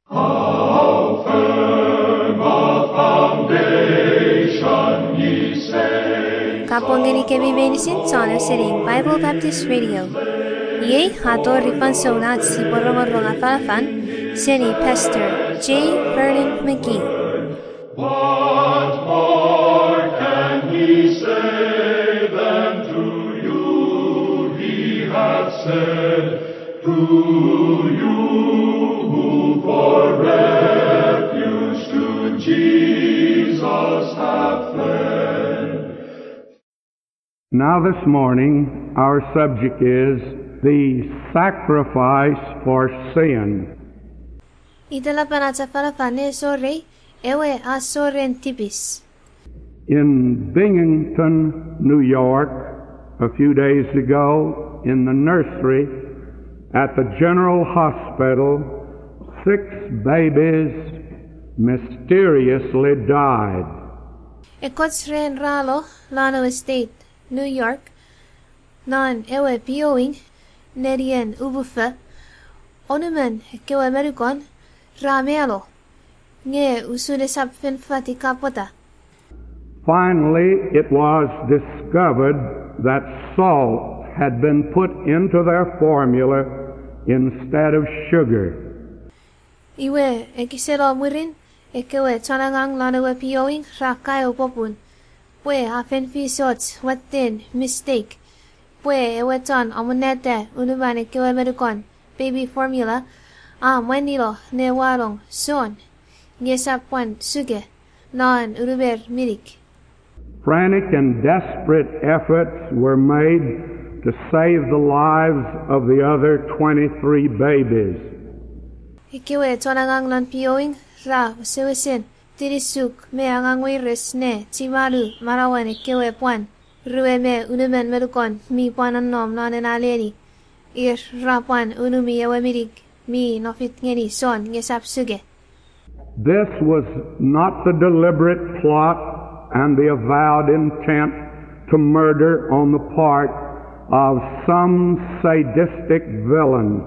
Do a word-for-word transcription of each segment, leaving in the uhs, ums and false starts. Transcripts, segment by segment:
How firm a foundation ye say. Kapong ngenikemi meinisin chon ausening Bible Baptist Radio. Iei a tori fansoun ach sipwe rongorong afanafan seni Pastor J. Vernon McGee. What more can he say than to you he hath said? To you who for refuge to Jesus have fled. Now, this morning, our subject is the sacrifice for sin. Itelapen ach afanafan nesor ei, ewe asoren tipis. In Binghamton, New York, a few days ago, in the nursery at the General Hospital, six babies mysteriously died. Ekkoch ran ra lo non ewe state New York, non ewe pioing nenien umufo, onumon ekkewe monukon ra mano, nge usun esap fen fat ika pwata. Finally, it was discovered that salt had been put into their formula instead of sugar. Iwe, ekiseno mwirin, ekkewe chon angang non ewe pioing ra kaeo popun pwe a fen fis och watten mistake, pwe ewe chon amonata unuman ekkewe monukon baby formula a mwanino ne wanong son, nge esap pwan suke, non unumer minik. Frantic and desperate efforts were made to save the lives of the other twenty-three babies. Ekkewe chon angang non pioing ra wesewesen tinisuk me angang weires ne chimanu manauen ekkewe pwan rue me unumon monukon mi pwan nonnom non ena leni. Ir ra pwan unumi ewe minik mi nofit ngeni son nge esap suke. This was not the deliberate plot and the avowed intent to murder on the part of some sadistic villain.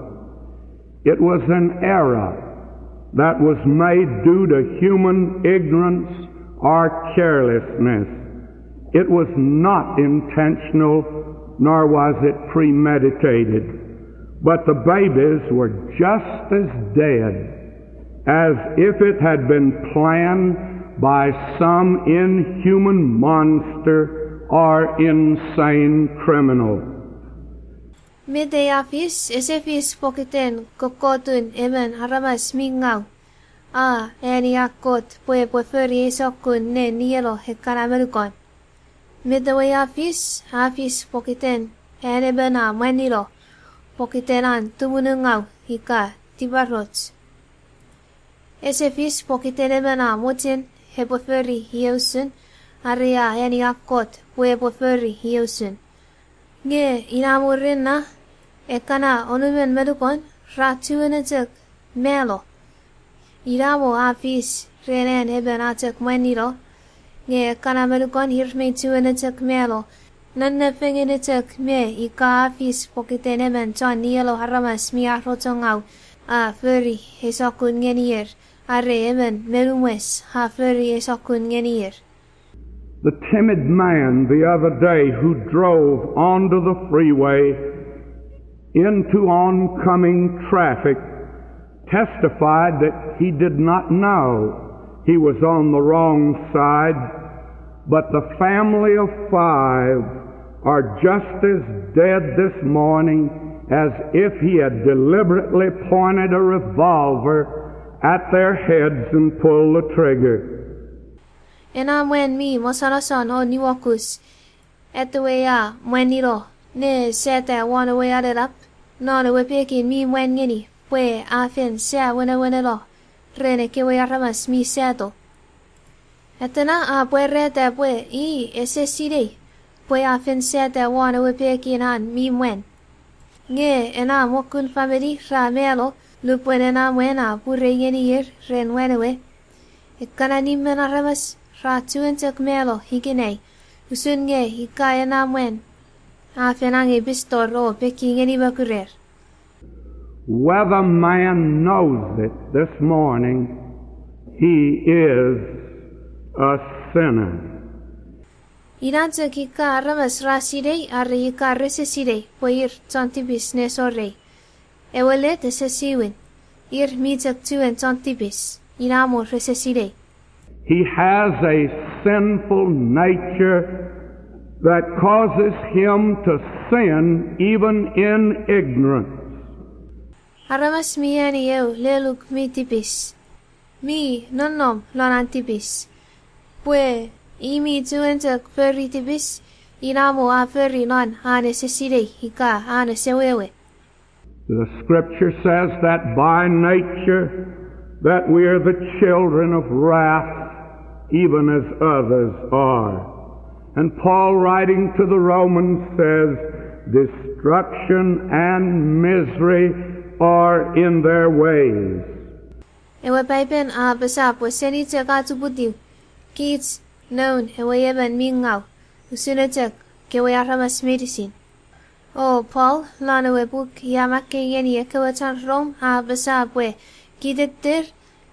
It was an error that was made due to human ignorance or carelessness. It was not intentional, nor was it premeditated. But the babies were just as dead as if it had been planned by some inhuman monster or insane criminal. Met ei a fis, ese fis pokiten kokkotun emon aramas mi ngau a eani an Kot pwe epwe fori ei sokkun ne nieno ekkana monukon. Met ewe a fis, a fis pokiten an emon a mwanino pokiten an tumunungau ika tiparoch. Ese fis pokiten emon a mochen epwe fori iei usun, are a eani an Kot pwe epwe fori iei usun. Nge ina mwirin na, ekkana onumon monukon ra chuen chok mano. Ina mo a fis ren an emon a chok mwanino, nge ekkana monukon ir mi chuen chok mano, non nefengen chok me ika a fis pokiten emon chon nieno aramas mi arochongau a fori ei sokkun ngenir, are emon monumwes a fori ei sokkun ngenir. The timid man the other day who drove onto the freeway into oncoming traffic testified that he did not know he was on the wrong side, but the family of five are just as dead this morning as if he had deliberately pointed a revolver at their heads and pulled the trigger. Ena mwan mi mosonoson o niuokus, atewe a mwanino ne sata won ewe anenap non ewe pekin mi mwan ngeni pwe a fen sa weneweneno ren ekkewe aramas mi sato. Atena a pwarata pwe i ese sinei pwe a fen sata won ewe pekin an mi mwan. Nge ena mokkun famini ra mano nupwen ena mwan a purei ngenir ren mwan ewe. Ekkana nimmen aramas ra chuen chok mano ikenai, usun nge ika ena mwan a fen angei pistor o peki ngeni mokurer. Whether man knows it this morning, he is a sinner. Ina chok ika aramas ra sinei are ika rese sinei pwe ir chon tipis nesorei. Ewe let ese siwin, ir mi chok chuen chon tipis, ina mo rese sinei. He has a sinful nature that causes him to sin even in ignorance. Aramas mi ani eu leluk mi tipis, mi nonnom lon an tipis. Pwe i mi chuen chok fori tipis, ina mo a fori non an ese sinei ika an ese wewe. The scripture says that by nature that we are the children of wrath, even as others are. And Paul, writing to the Romans, says, Destruction and misery are in their ways. Ewe Paipen a apasa pwe seni chok ach uputiw, kich noun ewe emon mi ngau, usun chok kewe aramas meinisin. O Paul, lon ewe puk ia makkei ngeni ekkewe chon Rom, a apasa pwe kiteter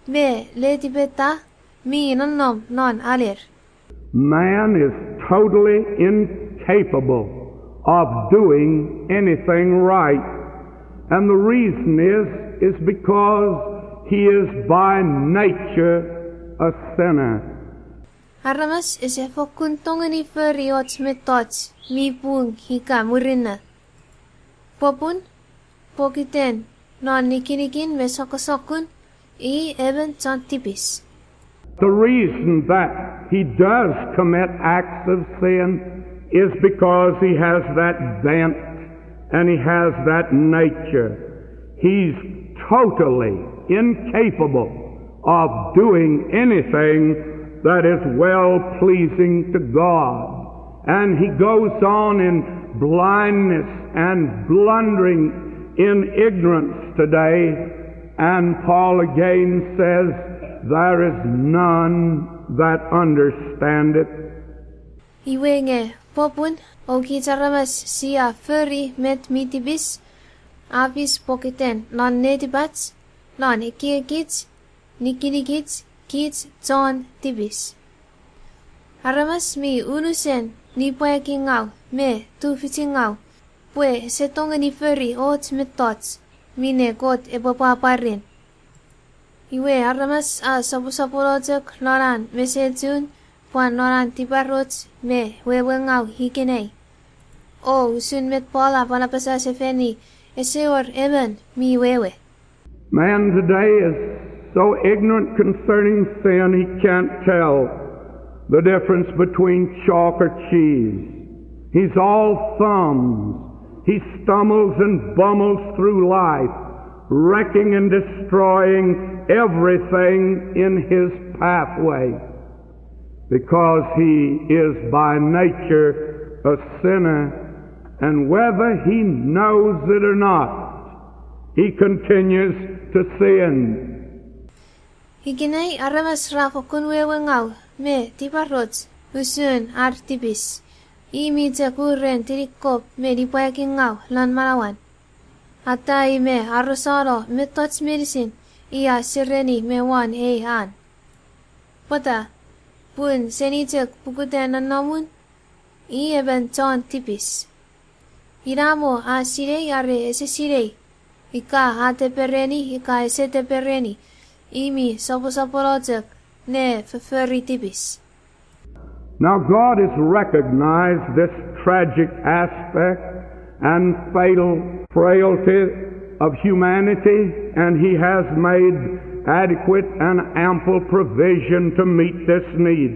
me letipeta mi nonnom non aler. Man is totally incapable of doing anything right, and the reason is, is because he is by nature a sinner. Aramas ese fokkun tongeni fori och mettoch mi pung ika murinno. Popun, pokiten non nikinikin me sokkosokun, i emon chon tipis. The reason that he does commit acts of sin is because he has that bent and he has that nature. He's totally incapable of doing anything that is well pleasing to God. And he goes on in blindness and blundering in ignorance today. And Paul again says, There is none that understandeth. Iwe nge, popun, o kich aramas sia fori met mi tipis, a fis pokiten non netipach, non ekiekich, nikinikich, kich chon tipis. Aramas mi unusen nipwakingau me tufichingau, pwe ese tongeni fori och mettoch minne Kot epwe pwapwa ren. Iwe aramas a soposopono chok non an mesechun, pwan non an tiparoch me wewengau ikenai. O usun met Paul a pwan apasa sefani, ese wor emon mi wewe. Man today is so ignorant concerning sin, he can't tell the difference between chalk or cheese. He's all thumbs. He stumbles and bummels through life, wrecking and destroying everything in his pathway, because he is by nature a sinner, and whether he knows it or not, he continues to sin. Ikenai aramas ra fokkun wewengau me tiparoch usun ar tipis. I mi chok uren tinikop me nipwakingau lon manauan. Atai me arosano mettoch meinisin i a sereni me won ei an. Pwata? Pun seni chok pukuta nonnomun, i emon chon tipis. Ina mo a sinei are ese sinei, ika a tepereni ika ese tepereni, i mi soposopono chok ne fofori tipis. Now, God has recognized this tragic aspect and fatal frailty of humanity, and He has made adequate and ample provision to meet this need.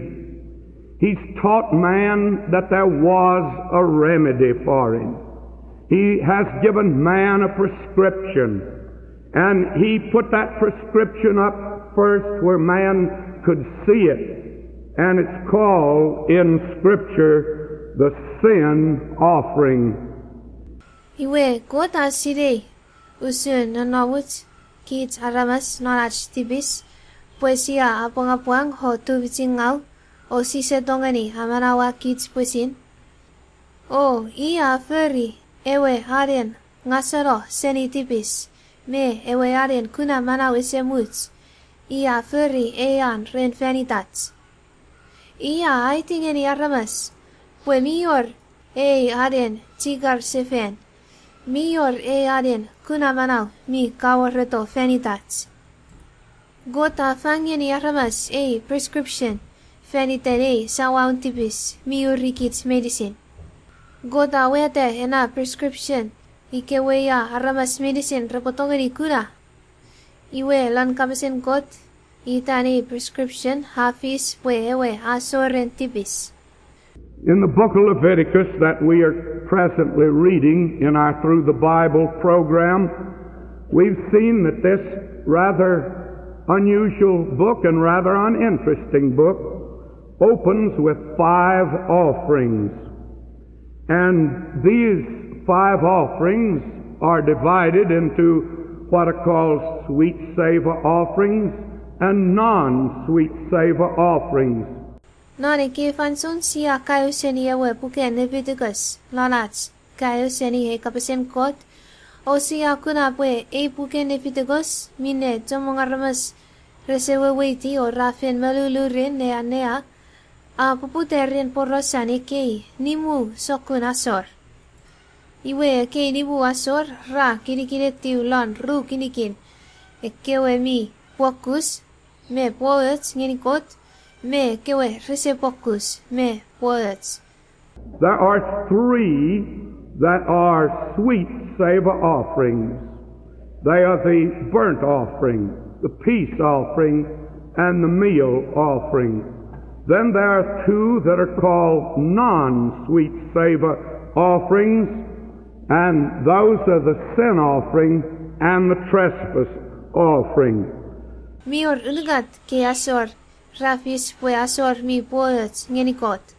He's taught man that there was a remedy for him. He has given man a prescription, and he put that prescription up first where man could see it, and it's called in Scripture the sin offering. Iwe Kot a sinei usun nonnomuch kich aramas non ach tipis, pwe sia apwangapwang o tufichingau, o sise tongeni amanaua kich pwisin. O i a fori ewe anen ngaseno seni tipis, me ewe anen kuna manau ese much, i a fori ei an ren fan itach. I a aiti ngeni aramas pwe mi wor ei anen chikar sefan, mi wor ei anen kuna manau mi kaworeto fan itach. Kot a fang ngeni aramas ei prescription fan iten ei sawaun tipis mi urikich meinisin. Kot a wata ena prescription ikewe ia aramas meinisin repwe tongeni kuna. Iwe lon kapasen Kot, itan ei prescription a fis pwe ewe asoren tipis. In the book of Leviticus that we are presently reading in our Through the Bible program, we've seen that this rather unusual book and rather an interesting book opens with five offerings. And these five offerings are divided into what are called sweet savor offerings and non-sweet savor offerings. Non ekkei fansoun sia kaeo seni ewe puken Leviticus lon ach kaeo seni ei kapasen Kot, o sia kuna pwe ei puken Leviticus minne chommong aramas rese weweiti o ra fen molulu ren ne annea, a poputa ren porausan ekkei nimu sokkun asor. Iwe ekkei nimu asor ra kinikinetiw lon ru kinikin, ekkewe mi pwokus me pwoch ngeni Kot, me ekkewe rese pwokus me pwoch. There are three that are sweet savor offerings. They are the burnt offering, the peace offering, and the meal offering. Then there are two that are called non-sweet savor offerings, and those are the sin offering and the trespass offering. Mi wor unungat kei asor ra fis pwe asor mi pwoch ngeni Kot.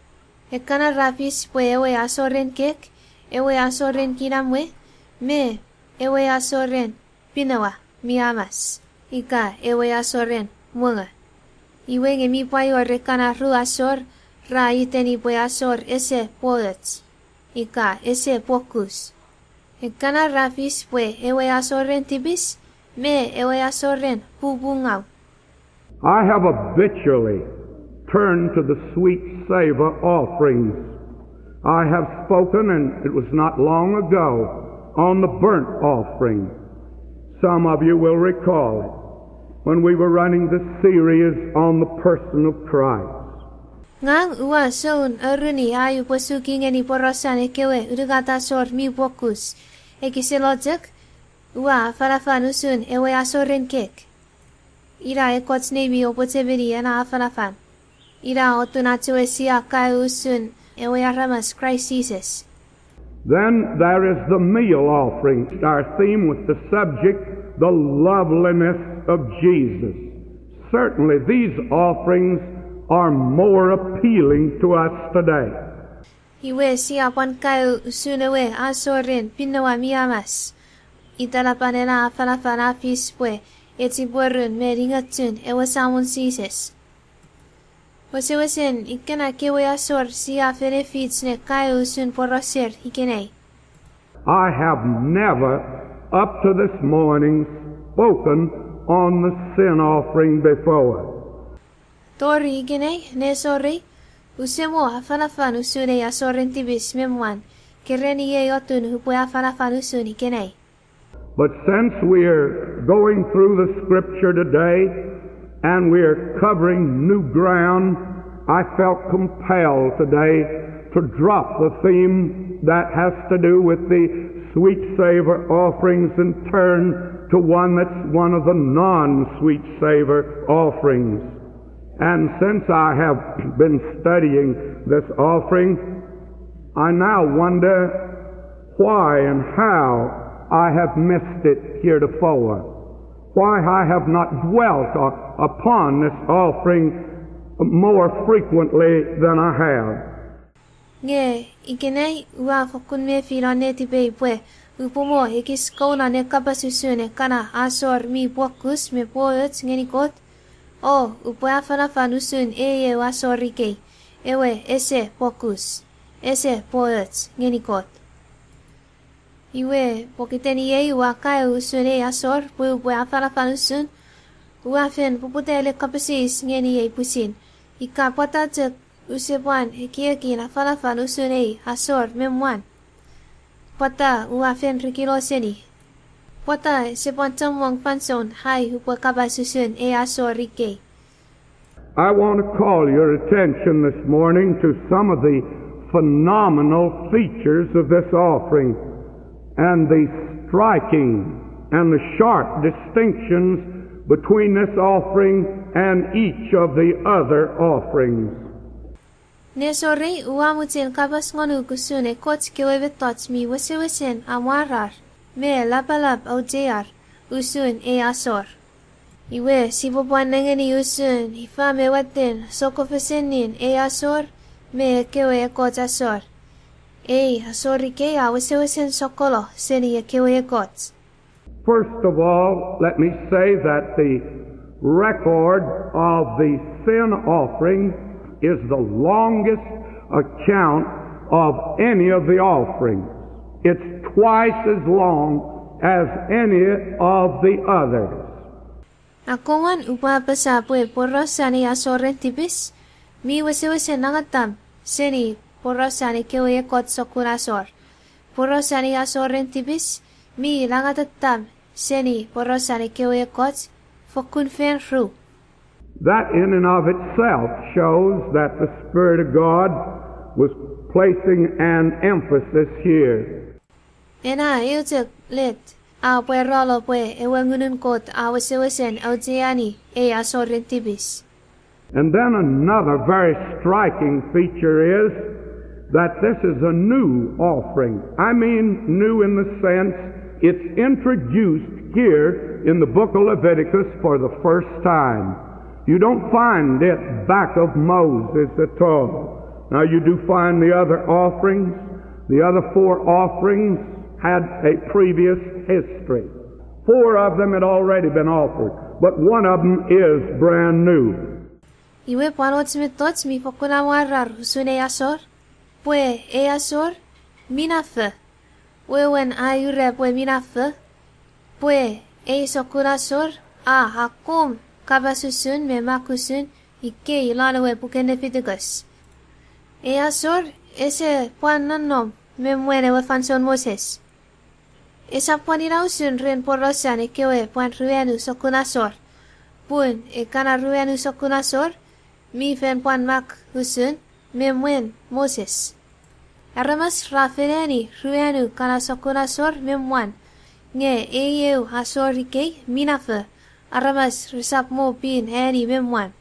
Ekkana ra fis pwe ewe asoren kek, ewe asoren kinamwe, me ewe asoren pinawa mi amas, ika ewe asoren mongo. Iwe nge mi pwan wor ekkana ru asor ra iteni pwe asor ese pwoch, ika ese pwokus. Ekkana ra fis pwe ewe asoren tipis me ewe asoren pupungau. I have habitually turned to the sweet savor offerings. I have spoken, and it was not long ago, on the burnt offering. Some of you will recall it when we were running the series on the person of Christ. Ngang ua soun aruni ai upwe suki ngeni porausan ekkewe unungat asor mi pwokus. Ekis elochok, ua afanafan usun ewe asoren kek. Ina ekkoch neimi oupwe chemeni ena afanafan. Ina otun ach ewe sia kaeo usun ewe aramas Kraist Jises. Then there is the meal offering, our theme with the subject, the loveliness of Jesus. Certainly, these offerings are more appealing to us today. Iwe sia pwan kaeo usun ewe asoren pinawa mi amas. Italapan ena afanafan a fis pwe echipwerun me ningochun ewe Samon Jises. Wesewesen ikkena kewe asor sia fen efich ne kaeo usun porauser ikenai. I have never, up to this morning, spoken on the sin offering before. Tori ikenai, nesor ei, use mo afanafan usun ei asoren tipis me mwan, keran iei otun upwe afanafan usun ikenai. But since we are going through the scripture today and we are covering new ground, I felt compelled today to drop the theme that has to do with the sweet savor offerings and turn to one that's one of the non-sweet savor offerings. And since I have been studying this offering, I now wonder why and how I have missed it heretofore, why I have not dwelt u-, upon this offering more frequently than I have. Nge ikenai ua fokkun mefi non netipei pwe upwe mo ekis kouno ne kapas usun ekkana asor mi pwokus me pwoch ngeni Kot, o upwe afanafan usun ei eu asor ikei, ewe ese pwokus, ese pwoch ngeni Kot. Iwe, pokiten iei ua kaeo usun ei asor pwe upwe afanafan usun, ua fen poputa le kapas eis ngeni ei pwisin, ika pwata chok use pwan ekiekin afanafan usun ei asor me mwan. Pwata ua fen rikino seni? Pwata ese pwan chommong fansoun ai upwe kapas usun ei asor ikei? I want to call your attention this morning to some of the phenomenal features of this offering and the striking and the sharp distinctions between this offering and each of the other offerings. Nesorei ua mochen kapas ngonuk usun ekkoch kewe mettoch mi wesewesen amwarar me lapalap auchear usun ei asor. Iwe, sipwe pwan nengeni usun ifa me watten sokkofesennin ei asor me ekkewe ekkoch asor. Ei asor ikei a wesewesen sokkolo seni ekkewe ekkoch. First of all, let me say that the record of the sin offering is the longest account of any of the offerings. It's twice as long as any of the others. Akkomwan upwe apasa pwe porausan ei asoren tipis mi wesewesen nangatam seni porausan ekkewe ekkoch sokkun asor. Porausan ei asoren tipis mi nangatam seni porausan ekkewe ekkoch fokkun fen ru. That in and of itself shows that the Spirit of God was placing an emphasis here. Ena eu chok let a pwaralo pwe ewe Ngunun Kot a wesewesen aucheani ei asoren tipis. And then another very striking feature is that this is a new offering. I mean new in the sense it's introduced here in the book of Leviticus for the first time. You don't find it back of Moses at all. Now, you do find the other offerings. The other four offerings had a previous history. Four of them had already been offered, but one of them is brand new. Iwe pwan och mettoch mi fokkun amwarar usun ei asor, pwe ei asor mi nafo. Wewen ai ura pwe mi nafo, pwe ei sokkun asor a akkom kapas usun me mak usun ikei lon ewe puken Leviticus. Ei asor ese pwan nonnom me mwen ewe fansoun Moses. Esap pwan ina usun ren porausan ekkewe pwan ruanu sokkun asor, pun ekkana ruanu sokkun asor mi fen pwan mak usun me mwen Moses. Aramas ra fen eani ruanu kana sokkun asor me mwan, nge ei eu asor ikei mi nafo, aramas resap mo pin eani me mwan.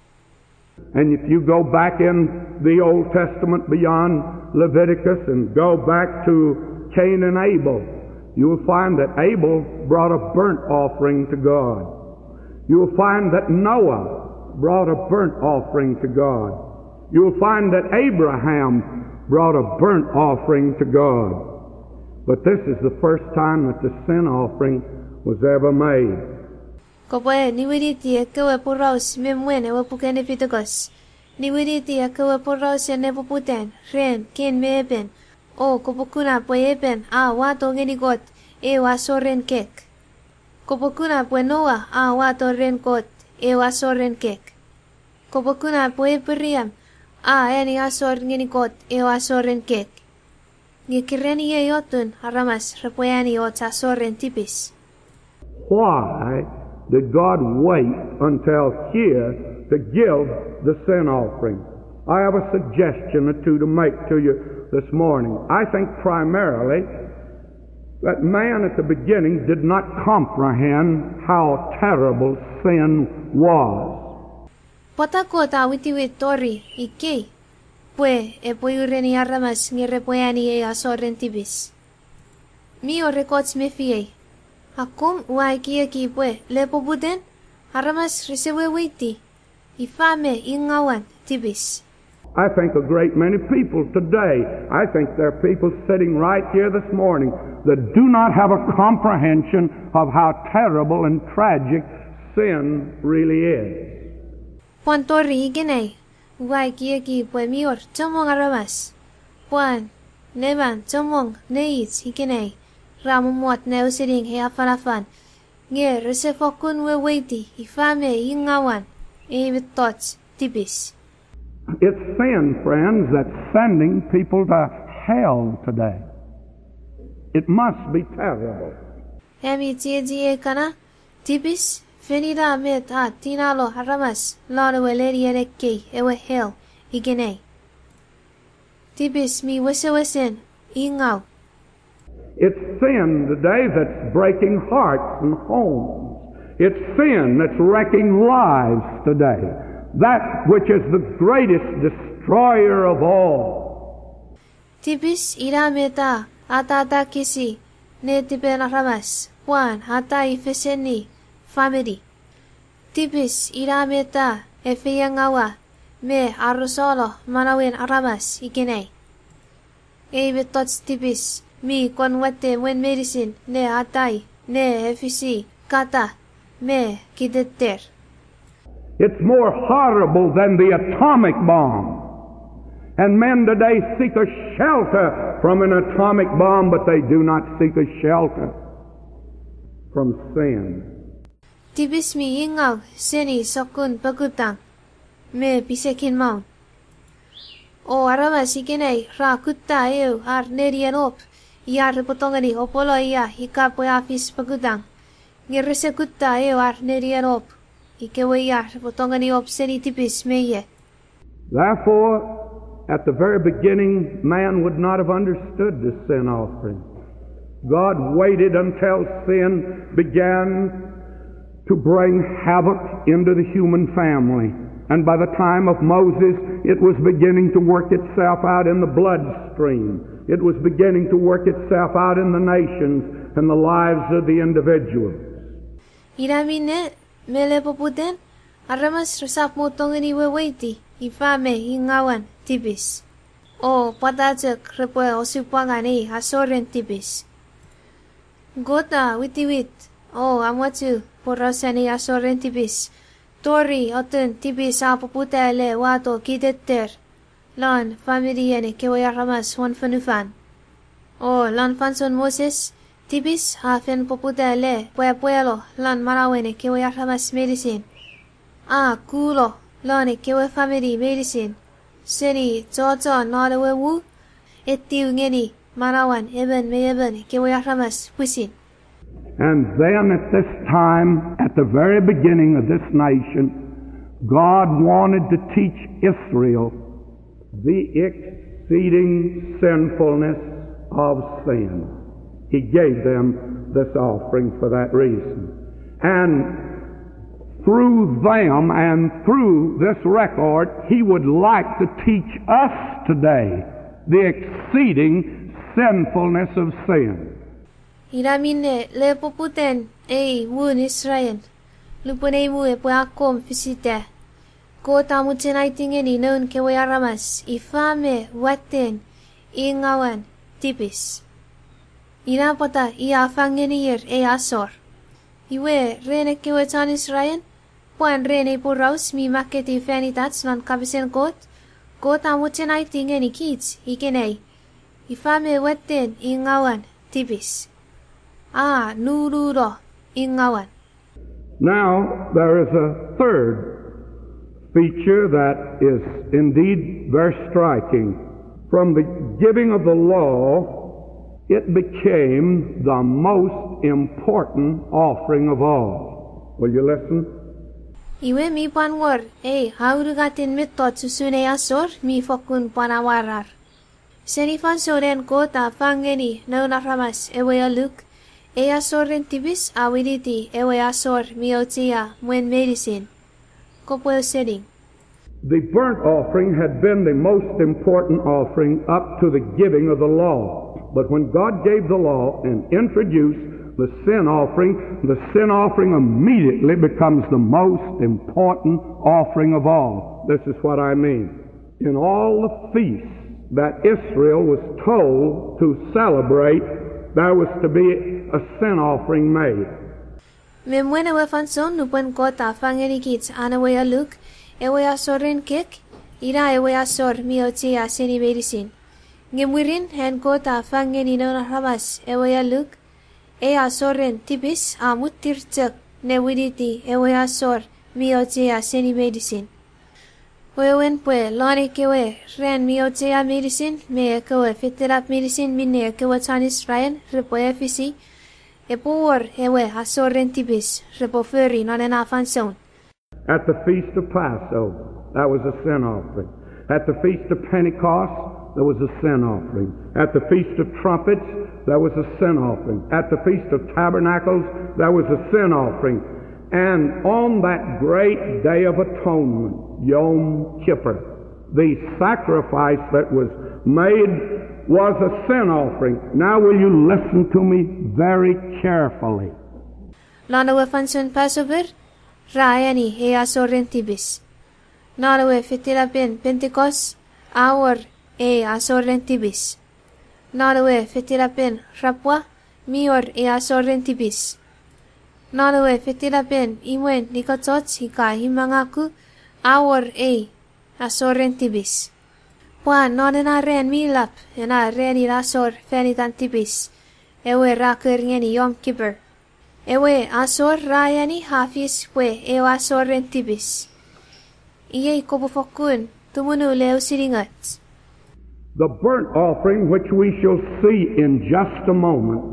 And if you go back in the Old Testament beyond Leviticus and go back to Cain and Abel, you will find that Abel brought a burnt offering to God. You will find that Noah brought a burnt offering to God. You will find that Abraham brought a burnt offering to God. But this is the first time that the sin offering was ever made. Kopwe niwiniti ekkewe poraus me mwen ewe puken Leviticus. Niwiniti ekkewe porausen nepoputan ren Cain me Abel, o kopwe kuna pwe Abel a wato ngeni Kot eu asoren kek. Kopwe kuna pwe Noah a wato ren Kot eu asoren kek. Kopwe kuna pwe Apraham a eani asor ngeni Kot eu asoren kek. Nge keren iei otun aramas repwe eani och asoren tipis. Why did God wait until here to give the sin offering? I have a suggestion or two to make to you this morning. I think primarily that man at the beginning did not comprehend how terrible sin was. Pwata Kot a witiwit tori ikei pwe epwe ureni aramas nge repwe eani ei asoren tipis? Mi wor ekkoch mefiei. Akkom ua ekieki pwe lepoputan aramas rese weweiti ifa me ingawan tipis. I think a great many people today, I think there are people sitting right here this morning that do not have a comprehension of how terrible and tragic sin really is. Pwan tori ikenai, ua ekieki pwe mi wor chommong aramas, pwan neman chommong neich ikenai, Ra mommot ne ausening ei afanafan, nge rese fokkun weweiti ifa me ingawan ei mettoch tipis. It's sin, friends, that's sending people to hell today. It must be terrible. Ami chiechiei kana, tipis fen ina met a tinano aramas lon ewe lenien ekkei ewe hell ikenai. Tipis mi wesewesen ingau. It's sin today that's breaking hearts and homes. It's sin that's wrecking lives today. That which is the greatest destroyer of all. Tipis ina met a atatakisi netipen aramas, pwan atai feseni famini. Tipis ina met a efeiengaua me arosano manauen aramas ikenai. Ei mettoch tipis mi kon watte mwen meinisin ne atai, ne efisi, kata, me kiteter. It's more horrible than the atomic bomb. And men today seek a shelter from an atomic bomb, but they do not seek a shelter from sin. Tipis mi ingau seni sokkun pokutang me pisekin maun. O aramas ikenai ra kutta eu ar nenien op ia repwe tongeni opolo ia ika pwe a fis pokutang. Nge rese kutta eu ar nenien op ikewe ia repwe tongeni op seni tipis me ie. Therefore, at the very beginning, man would not have understood the sin offering. God waited until sin began to bring havoc into the human family. And by the time of Moses, it was beginning to work itself out in the bloodstream. It was beginning to work itself out in the nations and the lives of the individuals. Ina minne, me le poputan, aramas resap mo tongeni weweiti ifa me ingawan tipis, o pwata chok repwe osupwangan ei asoren tipis. Kot a witiwit o amwochu porausen ei asoren tipis tori otun tipis a poputa le wato kiteter lon faminien ekkewe aramas won fonufan. O lon fansoun Moses, tipis a fen poputa le pwapwalo lon manauen ekkewe aramas meinisin. A kulo lon ekkewe famini meinisin, seni chochon non ewe mu, etiw ngeni manauan emon me emon ekkewe aramas pwisin. And then at this time, at the very beginning of this nation, God wanted to teach Israel the exceeding sinfulness of sin. He gave them this offering for that reason. And through them and through this record, he would like to teach us today the exceeding sinfulness of sin. Ina minne le poputan ei muun Israel, lupwen ei mu epwe akkom fisita, Kot a mochen aiti ngeni noun kewe aramas ifa me watten ingawan tipis. Ina pwata i a fang ngenir ei asor. Iwe ren ekkewe chon Israel, pwan ren ei poraus mi makketiw fan itach non kapasen Kot, Kot a mochen aiti ngeni kich ikenai ifa me watten ingawan tipis. A nununo ingawan. Now, there is a third feature that is indeed very striking. From the giving of the law, it became the most important offering of all. Will you listen? Iwe mi pwan wor ei aunungatin mettoch usun ei asor mi fokkun pwan amwarar. Seni fansoun an Kot a fang ngeni noun aramas ewe alluk, ei asoren tipis a winiti ewe asor mi auchea mwen meinisin. Kopwe ausening. The burnt offering had been the most important offering up to the giving of the law. But when God gave the law and introduced the sin offering, the sin offering immediately becomes the most important offering of all. This is what I mean. In all the feasts that Israel was told to celebrate, there was to be a sin offering made. Me mwen ewe fansoun nupwen Kot a fang ngenikich an ewe alluk, ewe asoren kek, ina ewe asor mi auchea seni meinisin. Nge mwirin an Kot a fang ngeni noun aramas ewe alluk, Ei asoren tipis a muttir chok ne winiti ewe asor mi auchea seni meinisin. Wewen pwe lon ekkewe ran mi auchea meinisin me ekkewe fetinap meinisin minne ekkewe chon Israel repwe efisi, epwe wor ewe asoren tipis repwe fori non ena fansoun. At the Feast of Passover, that was a sin offering. At the Feast of Pentecost, there was a sin offering. At the Feast of Trumpets, there was a sin offering. At the Feast of Tabernacles, there was a sin offering. And on that great day of atonement, Yom Kippur, the sacrifice that was made was a sin offering. Now, will you listen to me very carefully? Lon ewe fansoun Passover, ra ani ei asoren tipis. Non ewe fetinapen Pentecost, a wor ei asoren tipis. Non ewe fetinapen Rapwa, mi wor ei asoren tipis. Non ewe fetinapen imwen nikatoch ika imangaku, a wor ei asoren tipis. Pwan non ena ran mi lap, ena ranin asor fan itan tipis, ewe ra kor ngeni Yom Kippur. Ewe asor ra ani a fis pwe ew asoren tipis. Iei kopwe fokkun tumunu le ausening och. The burnt offering, which we shall see in just a moment,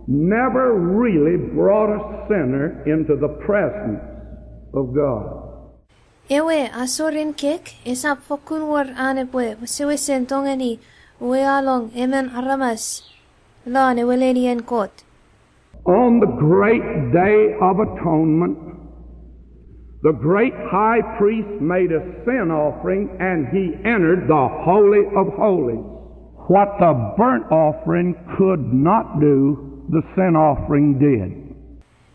never really brought a sinner into the presence of God. Ewe asoren kek esap fokkun wor an epwe wesewesen tongeni uwealong emon aramas lon ewe lenien Kot. On the great day of atonement, the great high priest made a sin offering and he entered the Holy of Holies. What the burnt offering could not do, the sin offering did.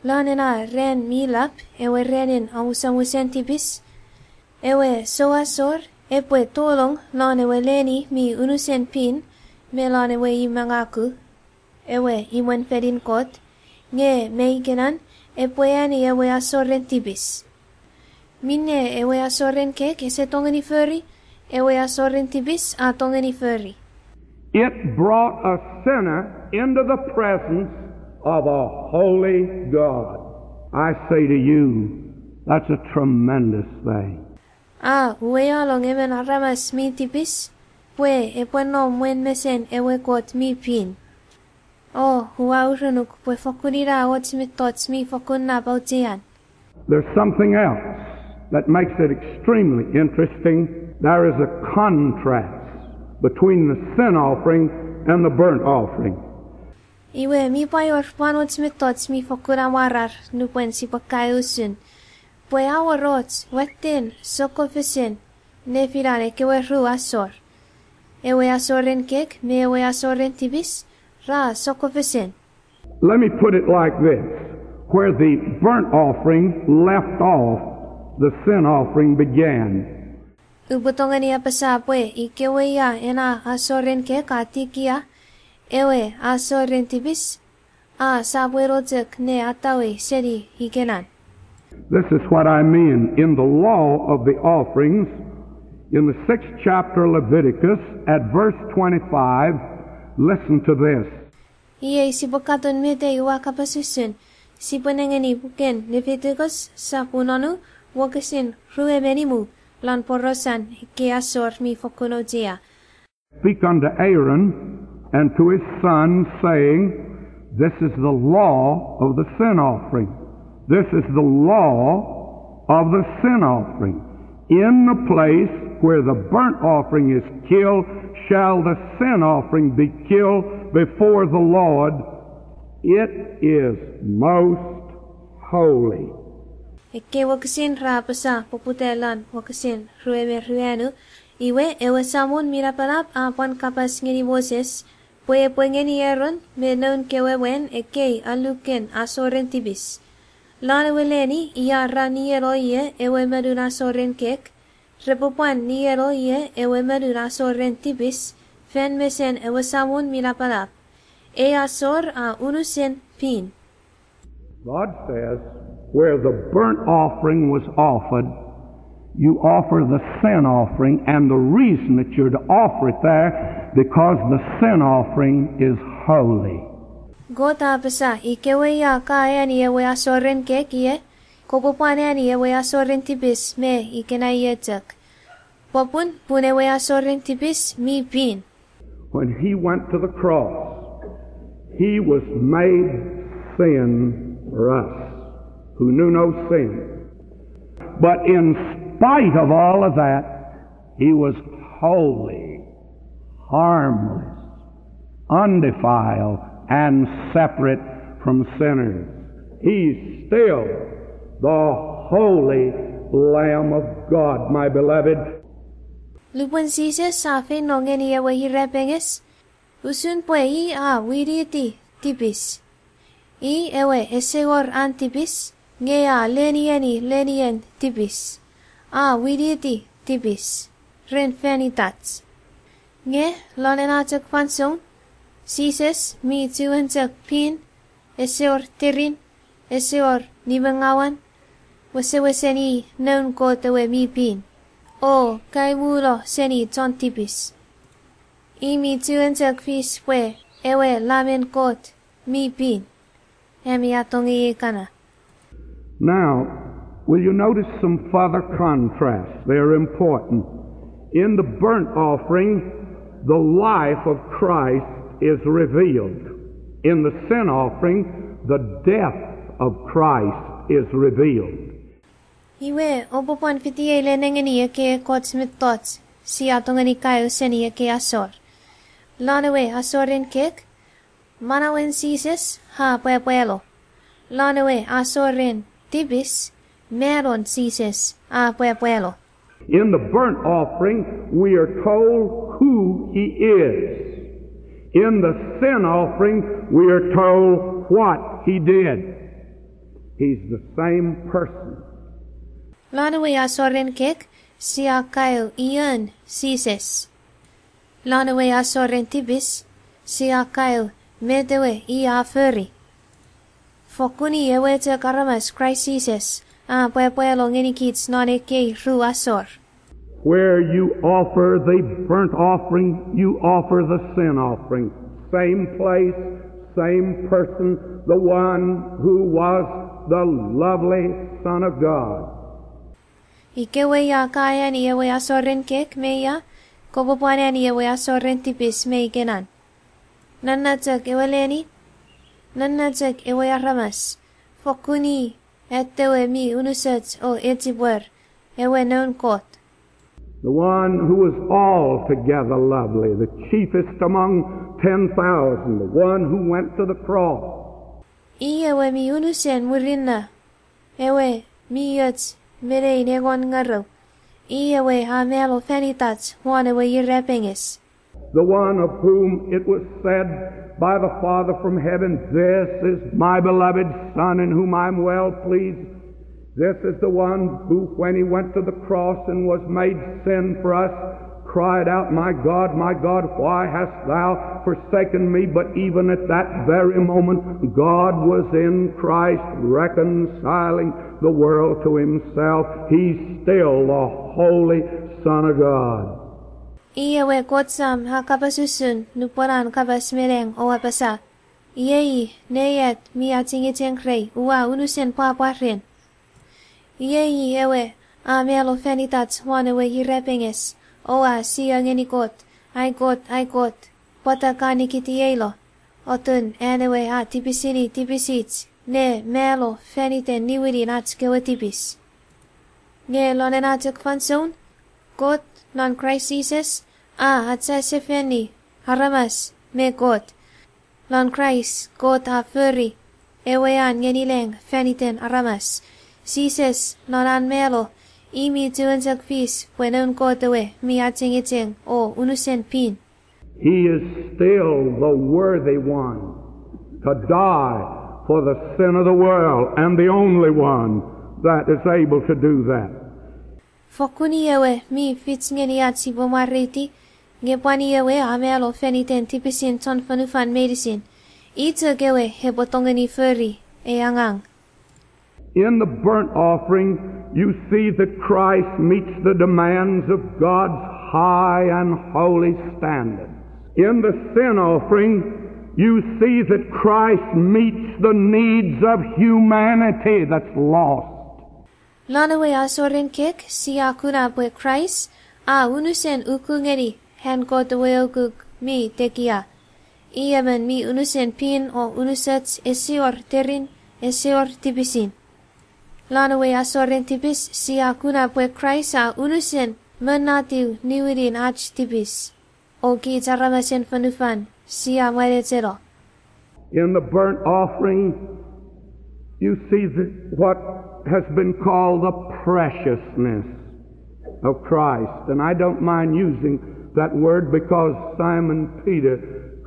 Lon ena ran mi lap, ewe ranin amusamusen tipis, ewe souasor epwe tolong lon ewe leni mi unusen pin me lon ewe imangaku, ewe imwen fenin Kot, nge me ikenan epwe ani ewe asoren tipis. Minne ewe asoren kek ese tongeni fori, ewe asoren tipis a tongeni fori. It brought a sinner into the presence of a holy God. I say to you, that's a tremendous thing. A uwealong emon aramas mi tipis, pwe epwe nom mwen mesen ewe Kot mi pin. O, ua urenuk pwe fokkun ina och mettoch mi fokkun nap auchean. There's something else that makes it extremely interesting. There is a contrast between the sin offering and the burnt offering. Iwe mi pwan wor pwan och mettoch mi fokkun amwarar nupwen sipwe kaeo usun, pwe a wor och watten sokkofesen nefinan ekkewe ru asor, ewe asoren kek me ewe asoren tipis, ra sokkofesen. Let me put it like this. Where the burnt offering left off, the sin offering began. Upwe tongeni apasa pwe ikewe ia ena asoren kek a tikia, ewe asoren tipis a sopweno chok ne atawe seni ikenan. This is what I mean. In the law of the offerings, in the sixth chapter of Leviticus, at verse twenty-five, listen to this. Iei sipwe katon met ei ua kapas usun, sipwe nengeni puken Leviticus sopun wonu, wokisin rue me nimu, lon porausen ekkei asor mi fokkun auchea. Speak unto Aaron and to his sons, saying, This is the law of the sin offering. This is the law of the sin offering. In the place where the burnt offering is killed, shall the sin offering be killed before the Lord. It is most holy. Ekkei wokisin ra apasa poputa lon wokisin rue me ruanu, iwe ewe Samon mi Napanap a pwan kapas ngeni Moses, pwe epwe ngeni Aaron me noun kewe mwan ekkei alluken asoren tipis. Lon ewe leni ia ra nieno ie ewe monun asoren kek, repwe pwan nieno ie ewe monun asoren tipis, fan mesen ewe Samon mi Napanap. Ei asor a unusen pin. God says, where the burnt offering was offered, you offer the sin offering, and the reason that you're to offer it there, because the sin offering is holy. Kot a apasa, ikewe ia ka ani ewe asoren kek ie, kopwe pwan ani ewe asoren tipis me ikenai chok. Popun pun ewe asoren tipis mi pin. When he went to the cross, he was made sin for us who knew no sin. But in spite of all of that, he was holy, harmless, undefiled, and separate from sinners. He's still the Holy Lamb of God, my beloved. Lupwen Jises a feino ngeni ewe irapenges, usun pwe i a winiti tipis. I ewe ese wor an tipis, nge a lenieni lenien tipis. A winiti tipis ren fan itach. Nge lon ena chok fansoun, Jises mi chuen chok pin, ese wor terin, ese wor nimengawan, wesewesen i noun Kot ewe mi pin, o kaimulo seni chon tipis. I mi chuen chok fis pwe ewe Lamen Kot mi pin, ami a tongei kana. Now, will you notice some further contrasts? They are important. In the burnt offering, the life of Christ is revealed. In the sin offering, the death of Christ is revealed. Iwe, oupwe pwan fitiei le nengeni ekkei ekkoch mettoch sia tongeni kaeo seni ekkei asor. Lon ewe asoren kek, manauen Jises a pwapwalo. Lon ewe asoren tipis, malon Jises a pwapwalo. In the burnt offering, we are told who he is. In the sin offering, we are told what he did. He's the same person. Lon ewe asoren kek, sia kaeo ion Jises. Lon ewe asoren tipis, sia kaeo met ewe i a fori. Fokkun i ewe chok aramas Kraist Jises a pwapwalo ngenikich non ekkei ru asor. Where you offer the burnt offering, you offer the sin offering. Same place, same person, the one who was the lovely Son of God. Ikewe ia ka ani ewe asoren kek me ia, kopwe pwan ani ewe asoren tipis me ikenan. Nonno chok ewe leni, nonno chok ewe aramas, fokkun i atewe mi unusoch o echipwer, ewe Noun Kot. The one who was altogether lovely, the chiefest among ten thousand, the one who went to the cross. I ewe mi unusen murinno, ewe mi och me nein engon ngerou. I ewe a malo fan itach won ewe irapenges. The one of whom it was said by the Father from heaven, "This is my beloved Son in whom I am well pleased." This is the one who, when he went to the cross and was made sin for us, cried out, "My God, my God, why hast thou forsaken me?" But even at that very moment, God was in Christ reconciling the world to himself. He's still the Holy Son of God. I ewe Kot Sam a kapas usun nupwen an kapas me nang o apasa, "Iei nei at mi achengicheng rei, ua unusen pwapwa ren." Iei ewe a malo fan itach won ewe irapenges, o a sio ngeni Kot, "Ai Kot, ai Kot, pwata ka nikitieilo?" Otun an ewe a tipisini tipisich ne malo fan iten niwinin ach kewe tipis. Nge lon ena chok fansoun, Kot, non Kraist Jises, a achasefani aramas me Kot. Lon Kraist, Kot a fori ewe an ngeni lang fan iten aramas. Jises, non an malo, i mi chuen chok fis pwe Noun Kot ewe mi achengicheng o unusen pin. He is still the worthy one to die for the sin of the world and the only one that is able to do that. Fokkun i ewe mi fich ngeni ach sipwe mwareiti, nge pwan i ewe a malo fan iten tipisin chon fonufan meinisin. I chok ewe epwe tongeni fori ei angang. In the burnt offering, you see that Christ meets the demands of God's high and holy standards. In the sin offering, You see that Christ meets the needs of humanity that's lost. Non ewe asoren kek sia kuna pwe Kraist a unusen uku ngeni an Kot ewe ukuk mi tekia. I emon mi unusen pin o unusoch, ese wor terin, ese wor tipisin. Non ewe asoren tipis sia kuna pwe Kraist a unusen monatiw niwinin ach tipis. O kich aramasen fonufan sia mwanecheno. In the burnt offering, you see the, what has been called the preciousness of Christ. And I don't mind using that word because Simon Peter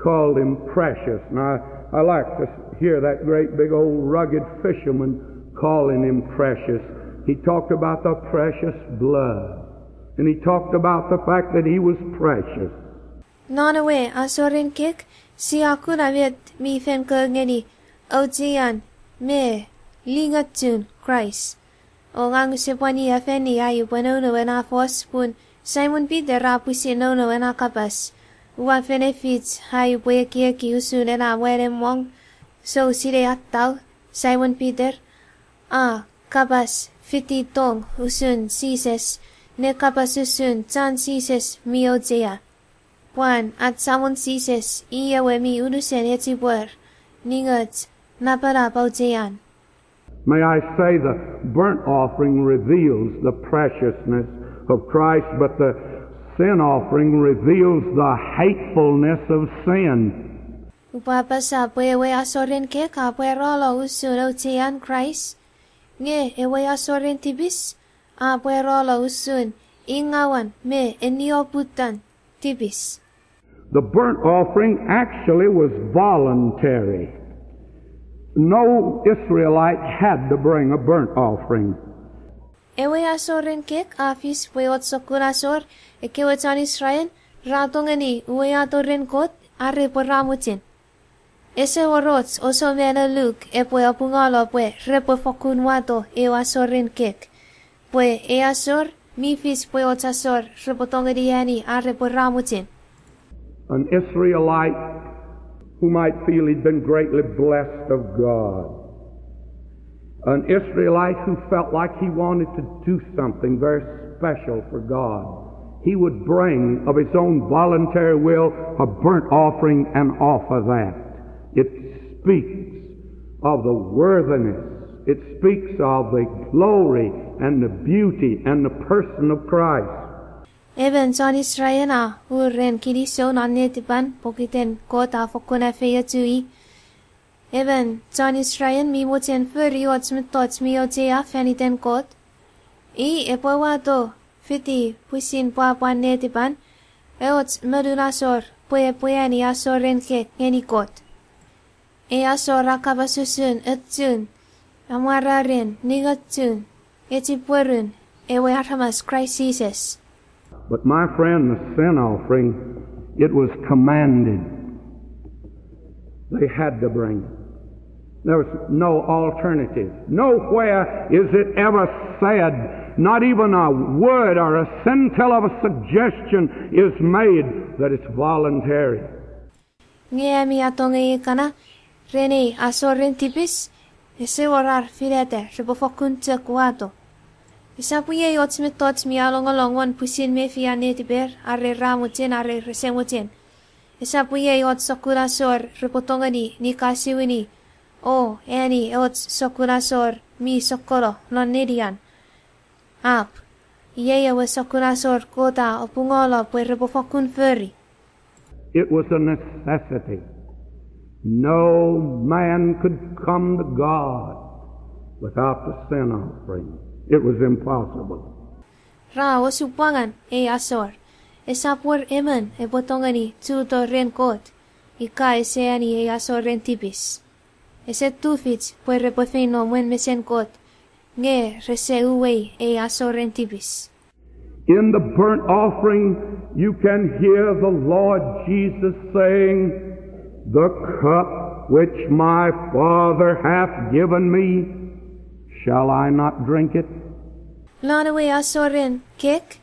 called him precious. And I, I like to hear that great big old rugged fisherman calling him precious. He talked about the precious blood. And he talked about the fact that he was precious. Non ewe asoren kek sia kuna met mi fen ko ngeni auchean me lingochun Kraist. O ngang use pwan afani ai upwe nounou ena fos pun Simon Peter a pwisin nounou ena kapas. Ua fen efich ai upwe ekieki usun ena mwanemwong sou sinei attau, Simon Peter, a kapas fiti tong usun Jises, ne kapas usun chan Jises mi auchea. Pwan ach Samon Jises i ewe mi unusen echipwer, ningoch, napanap auchean. May I say the burnt offering reveals the preciousness of Christ, but the sin offering reveals the hatefulness of sin. Upwe apasa pwe ewe asoren kek a pwaralo usun auchean Kraist, nge ewe asoren tipis a pwaralo usun ingawan me enioputan tipis. The burnt offering actually was voluntary. No Israelite had to bring a burnt offering. Ewe asoren kek a fis pwe och sokkun asor, ekkewe chon Israel ra tongeni uwato ren Kot are pwe ra mochen. Ese wor och ouse mano luk epwe apungalo pwe repwe fokkun wato ew asoren kek, pwe ei asor mi fis pwe och asor repwe tongeni ani are pwe ra mochen. An Israelite who might feel he'd been greatly blessed of God. An Israelite who felt like he wanted to do something very special for God. He would bring of his own voluntary will a burnt offering and offer that. It speaks of the worthiness. It speaks of the glory and the beauty and the person of Christ. Emon chon Israel a ur ren kinisou non netipan pokiten Kot a fokkun afeiochu i. Emon chon Israel mi mochen fori och mettoch mi auchea fan iten Kot. I epwe wato fiti pwisin pwapwan netipan och monun asor pwe epwe ani asoren kek ngeni Kot. Ei asor a kapas usun ochun, amwararen, ningochun, echipwerun ewe aramas Kraist Jises. But my friend, the sin offering, it was commanded. They had to bring it. There was no alternative. Nowhere is it ever said, not even a word or a scintilla of a suggestion is made that it's voluntary. Nge ami atongei kana, ren ei asoren tipis, ese wor ar finata repwe fokkun chok wato. Esap iei och mettoch mi alongolong won pwisin mefian netiper, are ra mochen are rese mochen. Esap iei och sokkun asor repwe tongeni nikasiwini o ani och sokkun asor mi sokkono non nenian. Ap, iei ewe sokkun asor Kot a apungolo pwe repwe fokkun fori. It was a necessity. No man could come to God without the sin offering. It was impossible. Ra osupwangan ei asor. Esap wor emon epwe tongeni chuto ren Kot ika ese ani ei asoren tipis. Ese tufich pwe repwe feino mwen mesen Kot nge rese uwei ei asoren tipis. In the burnt offering, you can hear the Lord Jesus saying, "The cup which my Father hath given me, shall I not drink it?" Non ewe asoren kek,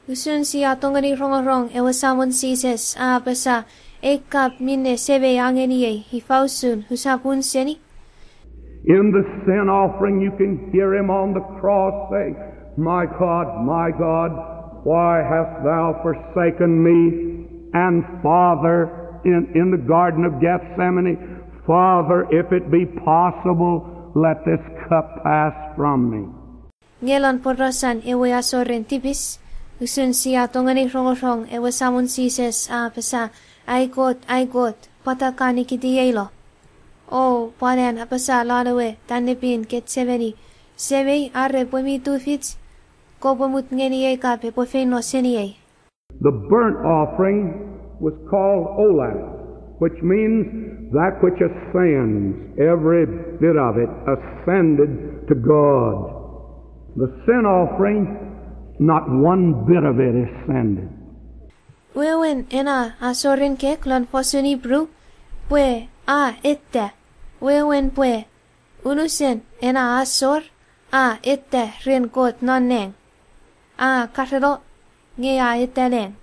usun sia tongeni rongorong ewe Samon Jises a apasa, Ei kap minne Semei a ngeniei, ifa usun usap un seni? In the sin offering, you can hear him on the cross say, "My God, my God, why hast thou forsaken me?" And Father, in, in the Garden of Gethsemane, "Father, if it be possible, let this cup pass from me." Nge lon porausan ewe asoren tipis, usun sia tongeni rongorong ewe Samon Jises a apasa, "Ai Kot, ai Kot, pwata ka nikitiei lo?" O pwan an apasa lon ewe tanepin Ketsemeni, "Semei, are pwe mi tufich, kopwe mut ngeniei kap epwe feino seniei." The burnt offering was called olas, which means that which ascends, every bit of it ascended to God. The sin offering, not one bit of it ascended. Wewen ena asoren kek lon fosun Ipru, pwe a etta. Wewen pwe unusen ena asor a etta ren Kot non nang. A kareno, nge a etta nang.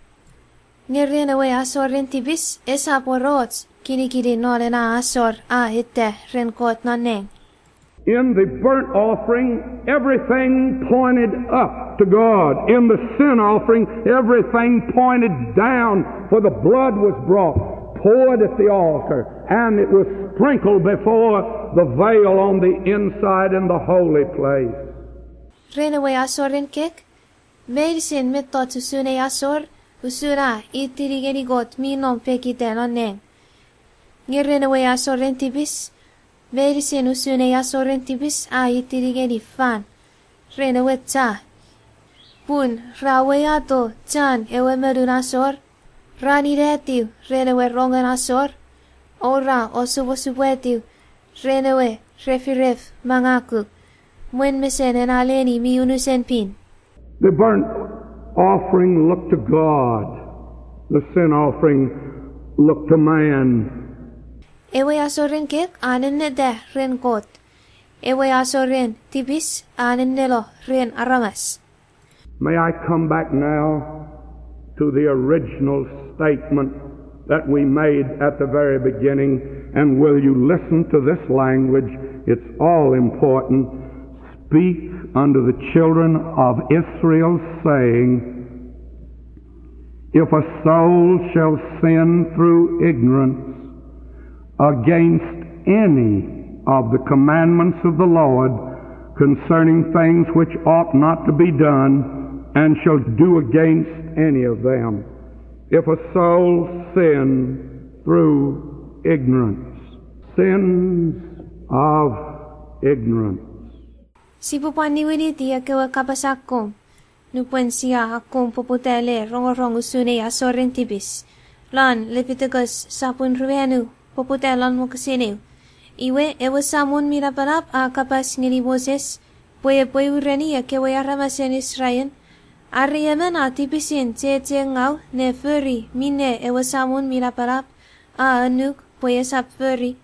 Nge ren ewe asoren tipis esap wor och kinikinin non ena asor a etta ren Kot non nang. In the burnt offering, everything pointed up to God. In the sin offering, everything pointed down, for the blood was brought, poured at the altar, and it was sprinkled before the veil on the inside in the holy place. Ren ewe asoren kek, meinisin mettoch usun ei asor, usun a itini ngeni Kot mi nom pekiten non nang. Nge ren ewe asoren tipis, meinisin usun ei asoren tipis a itini ngeni fan ren ewe cha. Pun ra uwato chan ewe monun asor, ra ninatiw ren ewe rongen asor, o ra osukosupwatiw ren ewe refiref mangaku, mwen mesen ena leni mi unusen pin. The burnt offering looked to God. The sin offering looked to man. Ewe asoren kek a nenneta ren Kot. Ewe asoren tipis a nennelo ren aramas. May I come back now to the original statement that we made at the very beginning, and will you listen to this language? It's all important. "Speak unto the children of Israel, saying, If a soul shall sin through ignorance against any of the commandments of the Lord concerning things which ought not to be done, and shall do against any of them. If a soul sin through ignorance." Sins of ignorance. Sipwe pwan niwiniti ekkewe kapas akkom, nupwen sia akkom poputa le rongorong usun ei asoren tipis. Lon Leviticus sapun ruanu, poputa lon wokisin eu. Iwe, ewe Samon mi Napanap a kapas ngeni Moses, pwe epwe ureni ekkewe aramasen Israel, are emon a tipisin chechengau ne fori minne ewe Samon mi Napanap a annuk pwe esap fori,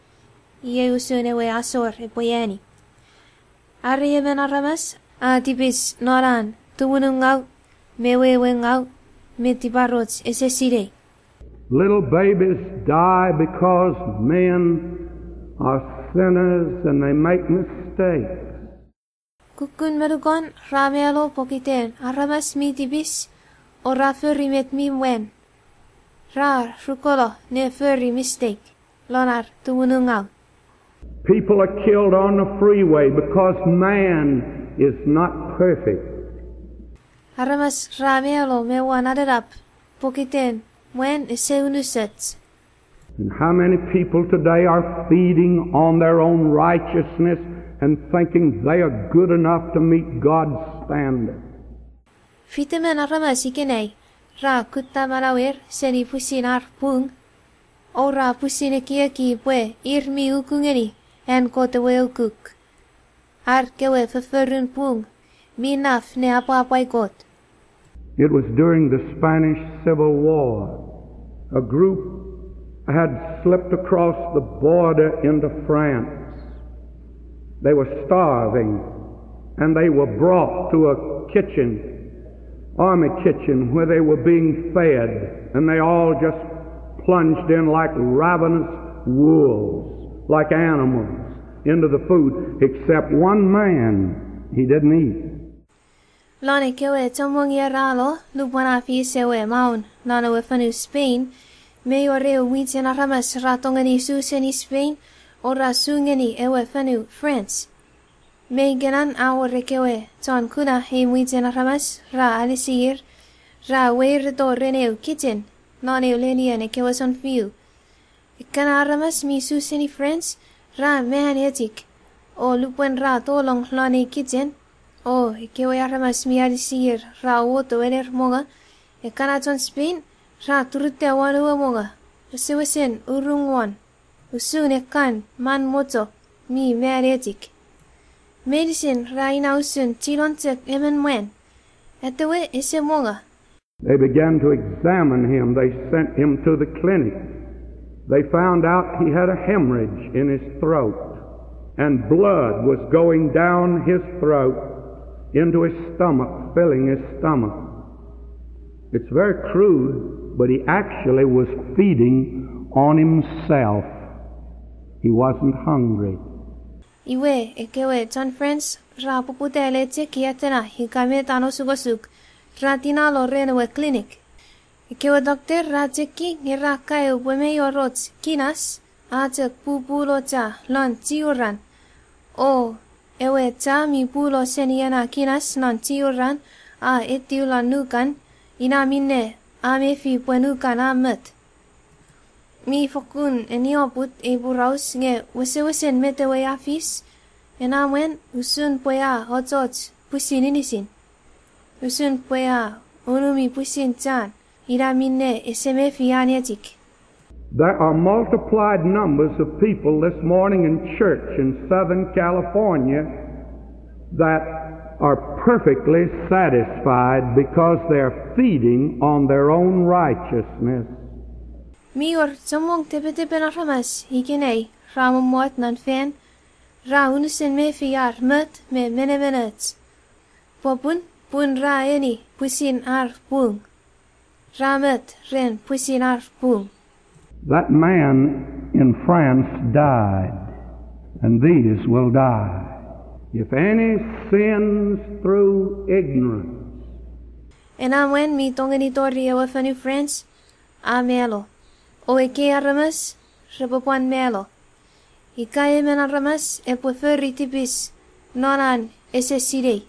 iei usun ewe asor epwe ani. Are emon aramas a tipis non an tumunungau, me wewengau, me tiparoch ese sinei. Little babies die because men are sinners and they make mistakes. Kukkun monukon ra malo pokiten aramas mi tipis, o ra fori met mi mwan. Ra rukolo ne fori mistake lon ar tumunungau. People are killed on the freeway because man is not perfect. Aramas ra malo me won anenap pokiten mwan ese unusoch. And how many people today are feeding on their own righteousness and thinking they are good enough to meet God's standard? Fitemen aramas ikenai ra kutta manauer seni pwisin ar pung, o ra pwisin ekieki pwe ir mi uku ngeni an Kot ewe ukuk. Ar kewe fofforun pung mi naf ne apwapwai Kot. It was during the Spanish Civil War. A group had slipped across the border into France. They were starving, and they were brought to a kitchen, army kitchen, where they were being fed, and they all just plunged in like ravenous wolves, like animals, into the food, except one man he didn't eat. Lon ekkewe chommong ier a lo, lupwen a fis ewe maun lon ewe fonu Spain, mei wor eu mwichen aramas ra tongeni su seni Spain, o ra su ngeni ewe fonu France. Mei kenan a wor ekkewe chon kuna ei mwichen aramas ra alisir, ra weireto ren eu kitchen non eu lenien ekkewe sounfiu. Ekkana aramas mi su seni France ra man echik, o lupwen ra tolong lon ei kitchen, o ekkewe aramas mi alisir ra uwoto ener mongo, ekkana chon Spain ra turutiw won ewe mongo, wesewesen urung won, usun ekkan man mocho mi man echik. Meinisin ra ina usun chilon chok emon mwan, atewe ese mongo. They began to examine him. They sent him to the clinic. They found out he had a hemorrhage in his throat, and blood was going down his throat into his stomach, filling his stomach. It's very crude, but he actually was feeding on himself. He wasn't hungry. Iwe, ekkewe chon France ra poputa le cheki atena ika met an osukosuk, ra tinalo ren ewe clinic. Ekkewe doctor ra cheki nge ra kaeo pwe mei wor och kinas a chok pupulo cha lon chiuran. O ewe cha mi pulo seni ena kinas non chiuran a etiw lon nukan, ina minne a mefi pwe nukan a mot. Mi fokkun enioput ei poraus nge wesewesen met ewe a fis, ena mwan usun pwe a ochoch pwisin inisin. Usun pwe a unumi pwisin chan, ina minne ese mefi an echik. There are multiplied numbers of people this morning in church in Southern California that are perfectly satisfied because they are feeding on their own righteousness. Mi wor chommong tepetepen aramas ikenai ra mommot non fan, ra unusen mefi ar mot me menemenoch. Popun, pun ra eni pwisin ar pung. Ra mot ren pwisin ar pung. That man in France died, and these will die. If any sins through ignorance. Ena mwan mi tongeni tori ewe fonu France, a malo. O ekkei aramas repwe pwan malo. Ika emon aramas epwe fori tipis non an ese sinei.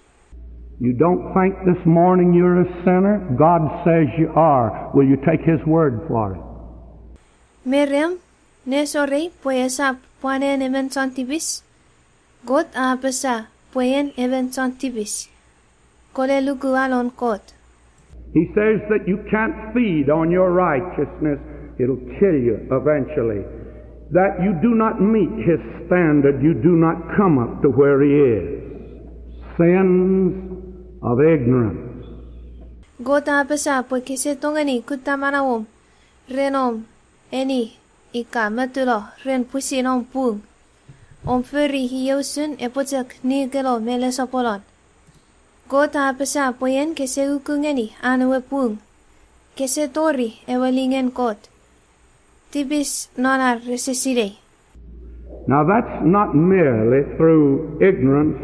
You don't think this morning you're a sinner? God says you are. Will you take his word for it? Me rem, nesorei pwe esap pwan en emon chon tipis? Kot a apasa pwe en emon chon tipis. Kole luku alon Kot. He says that you can't feed on your righteousness, it'll kill you eventually. That you do not meet his standard, you do not come up to where he is. Sins of ignorance. Kot a apasa pwe kese tongeni kutta manauom ren om eni ika motulo ren pwisin om pung. Om fori iei usun epwe chok nikelo me lesopolon. Kot a apasa pwe en kese uku ngeni an ewe pung. Kese tori ewe lingen Kot. Tipis non ar rese sinei. Now that's not merely through ignorance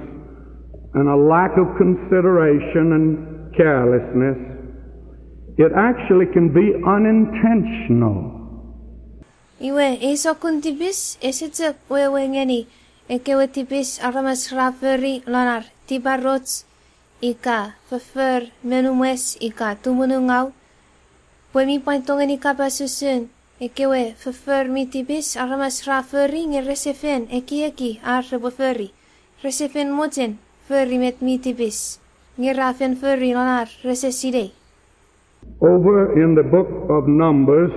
and a lack of consideration and carelessness. It actually can be unintentional. Iwe, ei sokkun tipis ese chok wewe ngeni ekkewe tipis aramas ra fori lon ar tiparoch, ika foffor mi numwes, ika tumunungau, pwe mi pwan tongeni kapas usun ekkewe foffor mi tipis aramas ra fori nge rese fen ekieki ar repwe fori, rese fen mochen fori met mi tipis, nge ra fen fori lon ar rese sinei. Over in the book of Numbers,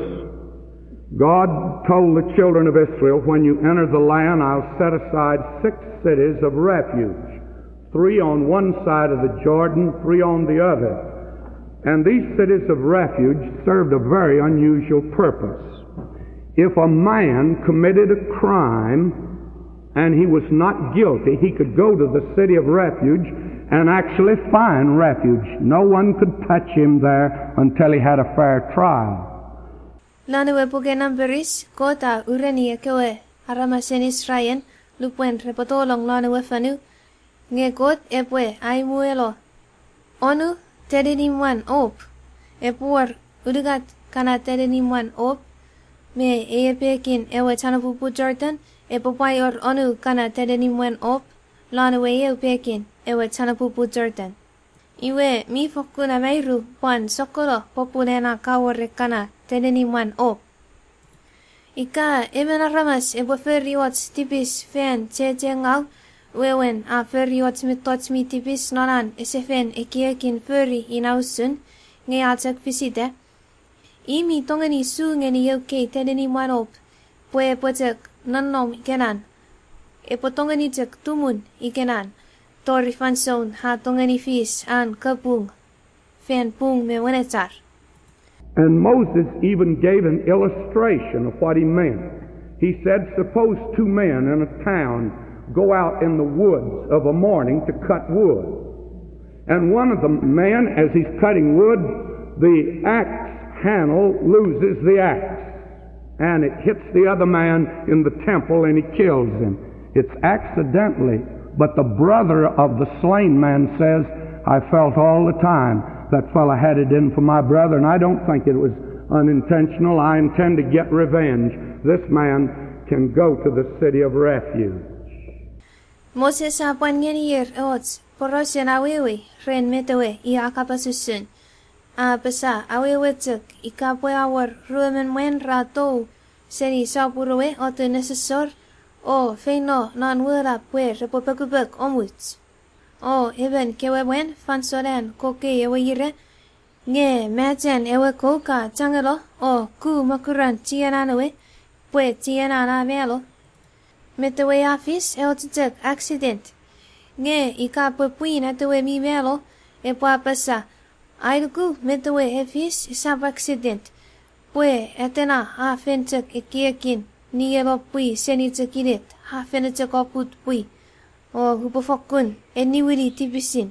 God told the children of Israel, "When you enter the land, I'll set aside six cities of refuge, three on one side of the Jordan, three on the other." And these cities of refuge served a very unusual purpose. If a man committed a crime, and he was not guilty, he could go to the city of refuge and actually find refuge. No one could touch him there until he had a fair trial. Lon ewe puken Namperis, Kot a ureni ekkewe aramasen Israel lupwen repwe tolong lon ewe fonu, nge Kot epwe aimuelo onu teninimwan op. Epwe wor unungat kana teninimwan op, me ewe pekin ewe chanpupu Jordan epwe pwai wor onu kana teninimwan op lon ewe eu pekin ewe chanpupu Jordan. Iwe mi fokkun amairu pwan sokkono popun ena kawor ekkana teninimwan op. Ika emon aramas epwe fori och tipis fan chechengau, wewen a fori och mettoch mi tipis non an ese fen ekiekin fori ina usun, nge a chok fisita, i mi tongeni su ngeni eu kei teninimwan op pwe epwe chok nonnom ikenan. Epwe tongeni chok tumun ikenan tori fansoun a tongeni fis an kapung fan pung me wenechar. And Moses even gave an illustration of what he meant. He said, suppose two men in a town go out in the woods of a morning to cut wood. And one of the men, as he's cutting wood, the axe handle loses the axe. And it hits the other man in the temple and he kills him. It's accidentally, but the brother of the slain man says, I felt all the time that fellow had it in for my brother, and I don't think it was unintentional. I intend to get revenge. This man can go to the city of refuge. Moses a pwan ngenir och porausen awewe ren met ewe i a kapas usun. A apasa, awewe chok, ika pwe a wor ruemon mwan ra tou seni sopun ewe otun nesosor o feino non wonap pwe repwe pokupok omuch, o emon kewe mwan fansoun an kokei ewe ira, nge machchan ewe kou ka changeno o ku mokuran chienan ewe, pwe chienan a mano. Met ewe a fis ew chok accident. Nge ika pwe pwin atewe mi mano, epwe apasa, ai nuku met ewe e fis esap accident, pwe atena a fen chok ekiekin nieno pwi seni chok inet, a fen chok oput pwi, o upwe fokkun eniwini tipisin.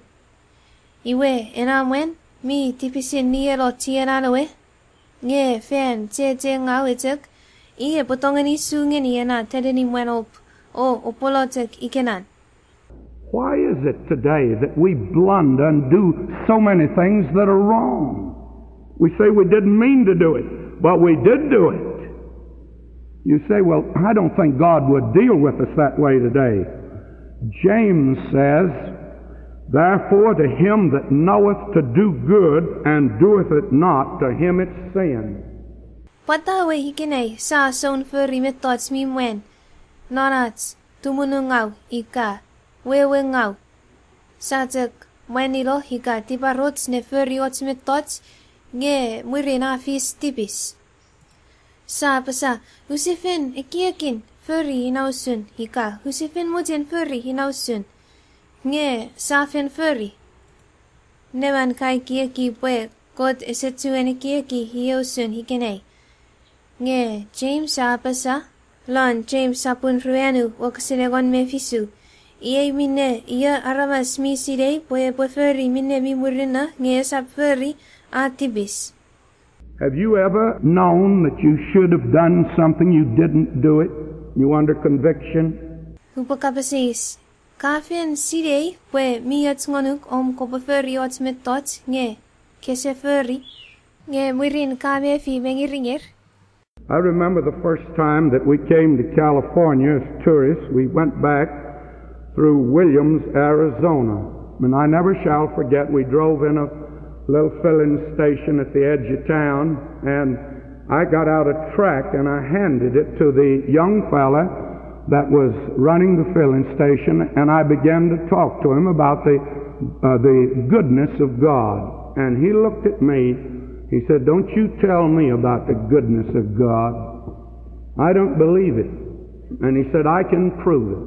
Iwe, ena mwan mi tipisin nieno chienan ewe, nge fan chechengau chok, i epwe tongeni su ngeni ena teninimwan op o opwolo chok ikenan. Why is it today that we blunder and do so many things that are wrong? We say we didn't mean to do it, but we did do it. You say, well, I don't think God would deal with us that way today. James says, therefore, to him that knoweth to do good and doeth it not, to him it's sin. Pwata we ikenai sa soun fori mettoch mi mwan non ach tumunungau ika wewengau? Sa chok mwanino ika tiparoch ne fori och mettoch, nge mwirin a fis tipis. Sa apasa, use fen ekiekin fori ina usun ika use fen mochen fori ina usun, nge sa fen fori. Neman ka ekieki pwe Kot ese chuen ekieki iei usun ikenai. Nge James a apasa, lon James sopun ruanu wokisin engon me fisu, iei minne io aramas mi sinei pwe epwe fori minne mi murinno nge esap fori, a tipis. Have you ever known that you should have done something, you didn't do it, you under conviction? Upwe kapas eis, ka fen sinei pwe mi och ngonuk om kopwe fori och mettoch nge kese fori, nge mwirin ka mefi me ngiringir? I remember the first time that we came to California as tourists. We went back through Williams, Arizona. And I never shall forget, we drove in a little filling station at the edge of town, and I got out a tract and I handed it to the young fella that was running the filling station, and I began to talk to him about the, uh, the goodness of God. And he looked at me, he said, don't you tell me about the goodness of God. I don't believe it. And he said, I can prove it.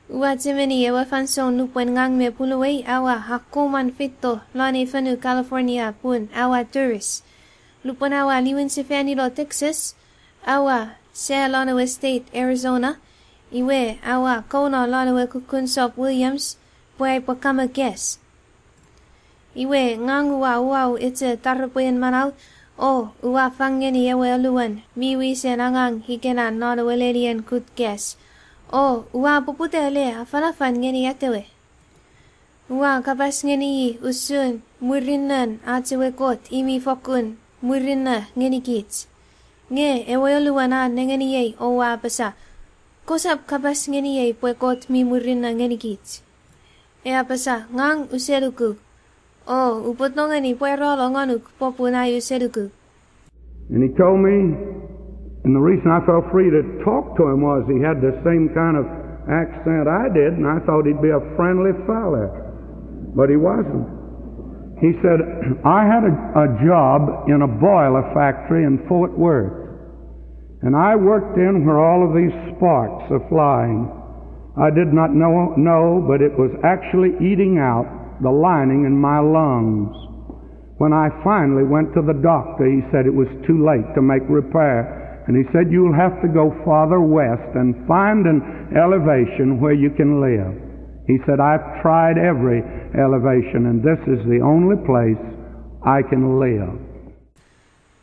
Ua chemeni ewe fansoun nupwen ngang me punuwei aua akkomwan feito lon ei fonu California pun aua tourist. Nupwen aua niwinsefanino Texas, aua sa lon ewe state Arizona, iwe aua kouno lon ewe kukkun sop Williams pwe aipwe kamo gas. Iwe ngang ua uwau echo taropwen manau O ua fang ngeni ewe anuon mi wisen angang ikenan non ewe lenien kut kas. O ua poputa le afanafan ngeni atewe. Ua kapas ngeni i usun mwirinnon ach ewe Kot i mi fokkun mwirinno ngenikich. Nge ewe anuon a nengeniei o ua apasa, kosap kapas ngeniei pwe Kot mi mwirinno ngenikich. E apasa, ngang use luku. O upwe tongeni pwarano ngonuk popun ai use luku. And he told me, and the reason I felt free to talk to him was he had the same kind of accent I did, and I thought he'd be a friendly fella. But he wasn't. He said, I had a, a job in a boiler factory in Fort Worth, and I worked in where all of these sparks are flying. I did not know, know, but it was actually eating out the lining in my lungs. When I finally went to the doctor, he said it was too late to make repair. And he said, you'll have to go farther west and find an elevation where you can live. He said, I've tried every elevation, and this is the only place I can live.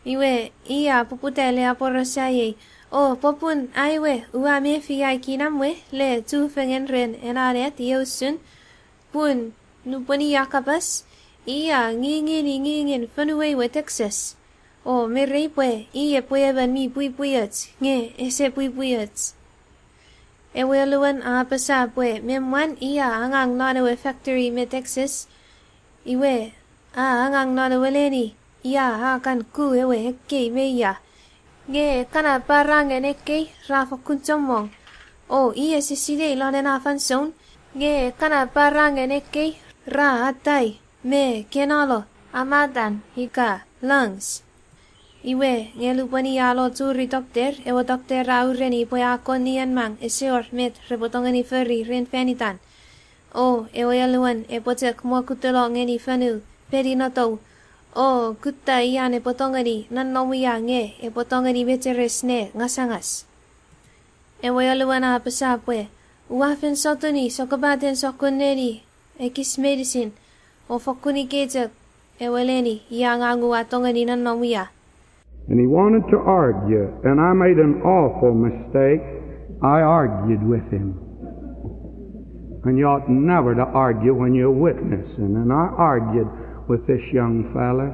Iwe, i a poputa le aporausa iei, o popun ai we ua mefi ai kinamwe le chufengen ren ena at iei usun, pun nupwen i a kapas, i a ngingini ngingin fonuei we Texas. O merei pwe i epwe emon mi pwipwioch nge ese pwipwioch. Ewe anuon a apasa pwe me mwan i a angang non ewe factory me Texas, iwe, a angang non ewe leni ia a kan ku ewe ekkei me ia. Nge ekkana parangen ekkei ra fokkun chommong. O i ese sinei lon ena fansoun, nge ekkana parangen ekkei ra atai me kenolo amatan ika lungs. Iwe, nge lupwen i a lo churi tokter, ewe tokter a ureni pwe a kon nienmang, ese wor met repwe tongeni fori ren fan itan. O ewe anuon epwe chok mokuteno ngeni fonu, peni notou, o kutta ian epwe tongeni nonnom ia nge epwe tongeni mecheres ne ngasangas. Ewe anuon a apasa pwe, ua fen sotuni sokkopaten sokkun neni ekis meinisin, o fokkun ikei chok ewe leni ia ngang ua tongeni nonnom ia. And he wanted to argue, and I made an awful mistake. I argued with him. And you ought never to argue when you're witnessing. And I argued with this young fella.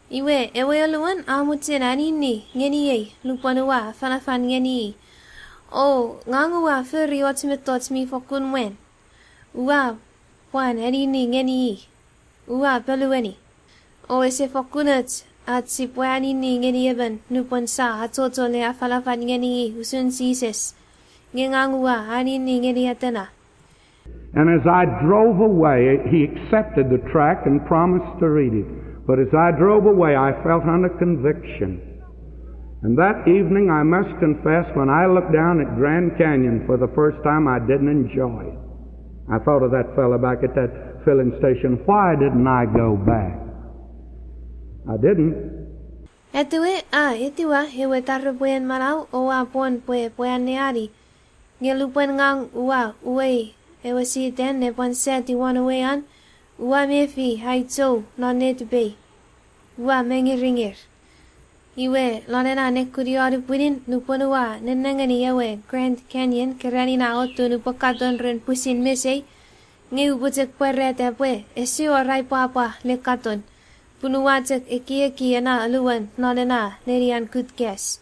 Iwe, ewe anuon a mochen anini ngeniei lupwen ua afanafan ngeni i. O ngang ua fori och mettoch mi fokkun mwan. Ua pwan anini ngeni i. Ua polueni. O ese fokkun och ach sipwe anini ngeni emon nupwen sa achocho ne afanafan ngeni i usun Jises. Nge ngang ua anini ngeni atena. And as I drove away, he accepted the tract and promised to read it. But as I drove away, I felt under conviction. And that evening, I must confess, when I looked down at Grand Canyon for the first time, I didn't enjoy it. I thought of that fellow back at that filling station. Why didn't I go back? I didn't. Atewe a etiwa ewe taropwen manau o a pwon pwe epwe anneani. Nge lupwen ngang ua uwei ewe sitan ne pwan sati won ewe an, ua mefi ai chou non netipei. Ua mengiringir. Iwe, lon ena nekunion pwinin nupwen ua nennengeni ewe Grand Canyon keran ina otun upwe katon ren pwisin mesei, nge upwe chok pwarata pwe ese wor ai pwapwa le katon, pun ua chok ekieki ena anuon non ena nenian kut kas.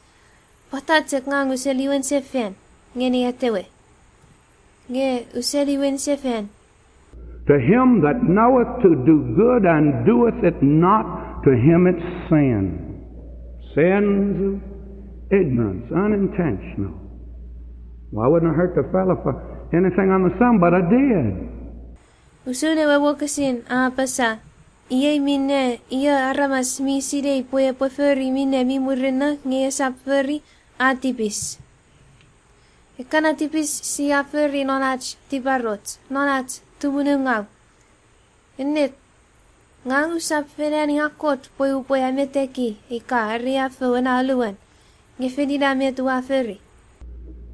Pwata chok ngang use liwin sefan ngeni atewe? Nge use liwin sefan. To him that knoweth to do good and doeth it not, to him it's sin. Sins of ignorance, unintentional. Well, I wouldn't have hurt the fellow for anything on the sun, but I did. Usun ewe wokisin a apasa, iei minne io aramas mi sinei pwe epwe fori minne mi murinno nge esap fori, a tipis. Ekkana tipis sia fori non ach tiparoch, non ach tumunungau. Ennet, ngang usap fen ani akkot pwe upwe ameteki ika ariafo ena anuon, nge fen ina met ua fori.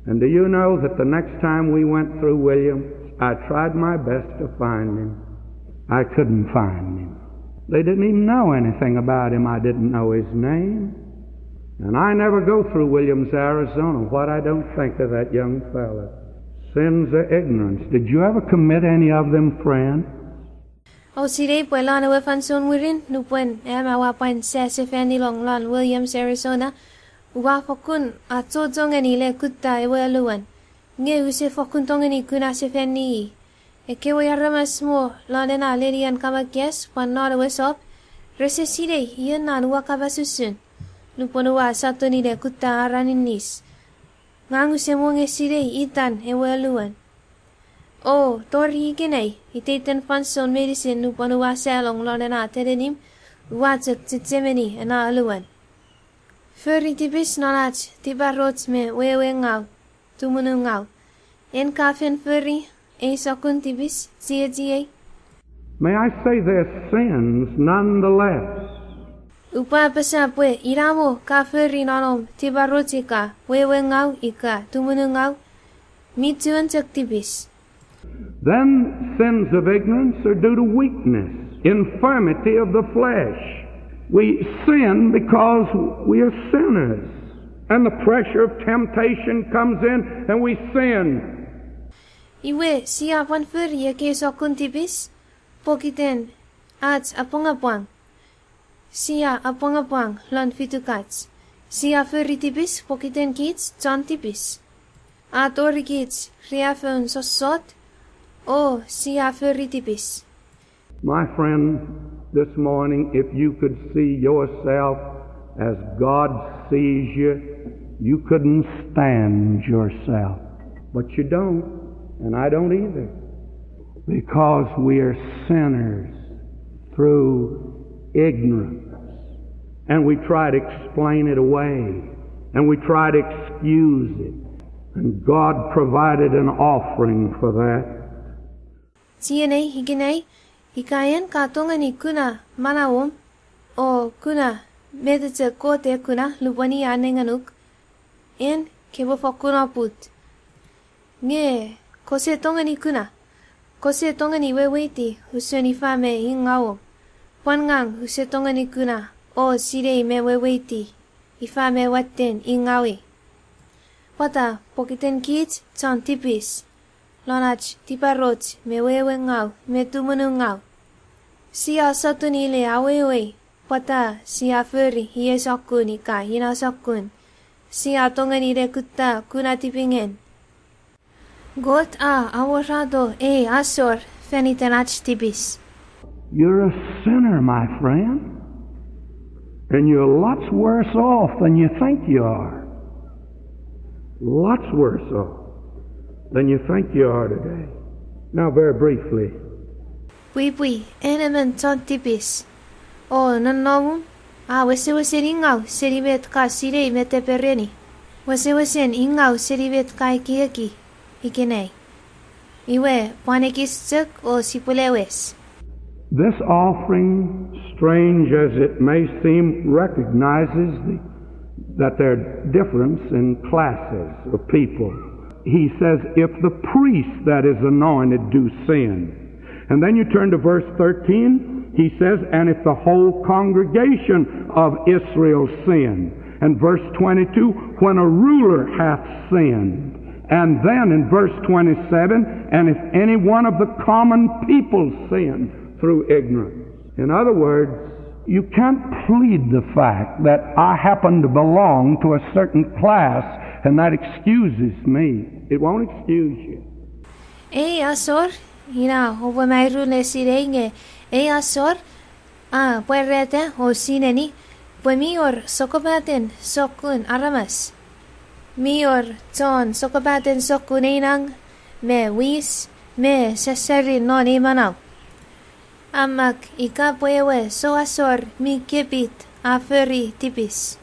And do you know that the next time we went through Williams, I tried my best to find him. I couldn't find him. They didn't even know anything about him. I didn't know his name. And I never go through Williams, Arizona, what I don't think of that young fella. Sins of ignorance. Did you ever commit any of them, friend? Ousap sinei pwe lon ewe fansoun mwirin, nupwen am aua pwan sasefani long lon Williams, Arizona, ua fokkun achocho ngeni le kutta ewe aluwol. Nge use fokkun tongeni kuna sefani i. Ekkewe aramas mo lon ena lenien kamakes pwan non ewe sop, rese sinei ion ua kapas usun. Nupwen ua sotuni le kutta ar aninis, ngang use mo nge sinei itan ewe aluwol. O tori ikenai, iteiten fansoun meinisin nupwen ua salong lon ena tenenim, ua chok chechemeni ena aluwol. Fori tipis non ach tiparoch me wewe ngaw, tumunu ngaw. En ka fen fori ei sokkun tipis, chiechiei? May I say their sins nonetheless? Upwe apasa pwe inamo ka fori non om tiparoch ika wewe ngaw ika tumunu ngaw, mi chuen chok tipis. Then sins of ignorance are due to weakness, infirmity of the flesh. We sin because we are sinners, and the pressure of temptation comes in, and we sin. Iwe sia pwan fori ekkei sokkun tipis pokiten ach apwangapwang. Sia apwangapwang lon fitukach. Sia fori tipis pokiten kich chon tipis. A tori kich riaffoun sossot, o sia fori tipis. My friend, this morning, if you could see yourself as God sees you, you couldn't stand yourself. But you don't, and I don't either, because we are sinners through ignorance. And we try to explain it away, and we try to excuse it. And God provided an offering for that. Chienei ikenai, ika en ka tongeni kuna manauom, o kuna mettoch Kot e kuna lupwen i a nengenuk, en kopwe fokkun oput. Nge kose tongeni kuna, kose tongeni weweiti usun ifa me ingauom. Pwan ngang use tongeni kuna o sinei me weweiti ifa me watten ingaui. Pwata? Pokiten kich chon tipis lon ach tiparoch me wewe ngaw me tumunu ngaw. Sia sotuni le awewei pwata sia fori iei sokkun ika ina sokkun. Sia tongeni le kutta kuna tipingen. Kot a aworato ei asor fan iten ach tipis. You're a sinner, my friend, and you're lots worse off than you think you are. Lots worse off than you think you are today. Now, very briefly. Pwipwi, en emon chon tipis. O nonnomum a wesewesen ingaw seni met ka sinei met epwe ereni. Wesewesen ingaw seni met ka ekieki ikenai. Iwe, pwan ekis chok o sipwe le wes. This offering, strange as it may seem, recognizes the, that there are difference in classes of people. He says, if the priest that is anointed do sin, and then you turn to verse thirteen, he says, and if the whole congregation of Israel sin. And verse twenty-two, when a ruler hath sinned. And then in verse twenty-seven, and if any one of the common people sin through ignorance. In other words, you can't plead the fact that I happen to belong to a certain class and that excuses me. It won't excuse you. Ei asor, ina oupwe mairu ne sinei nge ei asor a pwarata o sineni pwe mi wor sokkopaten sokkun aramas. Mi wor chon sokkopaten sokkun einang me wis me sasari non ei manau. A mak ika pwe ewe souasor mi kepit a fori tipis.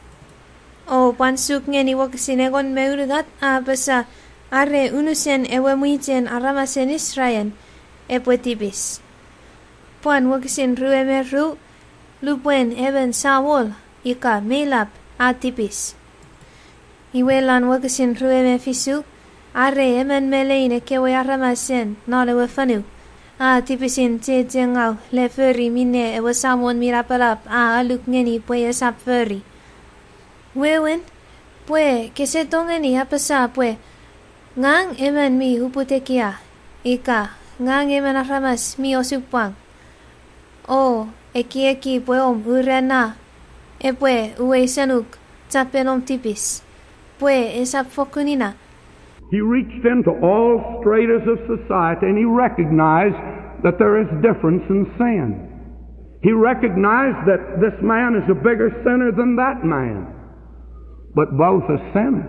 O pwan suk ngeni wokisin engon me unungat a apasa, are unusen ewe mwichen aramasen Israel epwe tipis. Pwan wokisin rue me ru, lupwen emon Samol ika meilap a tipis. Iwe lon wokisin rue me fisu, are emon me lein ekkewe aramasen non ewe fonu A tipisin chechengau le fori minne ewe Samon mi Lapalap a alluk ngeni pwe esap fori. Wewen, pwe kese tongeni apasa pwe, ngang emon mi uputiw, ika ngang emon aramas mi osupwang, o ekieki pwe om uranna epwe uweisenuk chapen om tipis, pwe esap fokkun ina. He reached into all stratas of society and he recognized that there is difference in sin. He recognized that this man is a bigger sinner than that man, but both are sinners.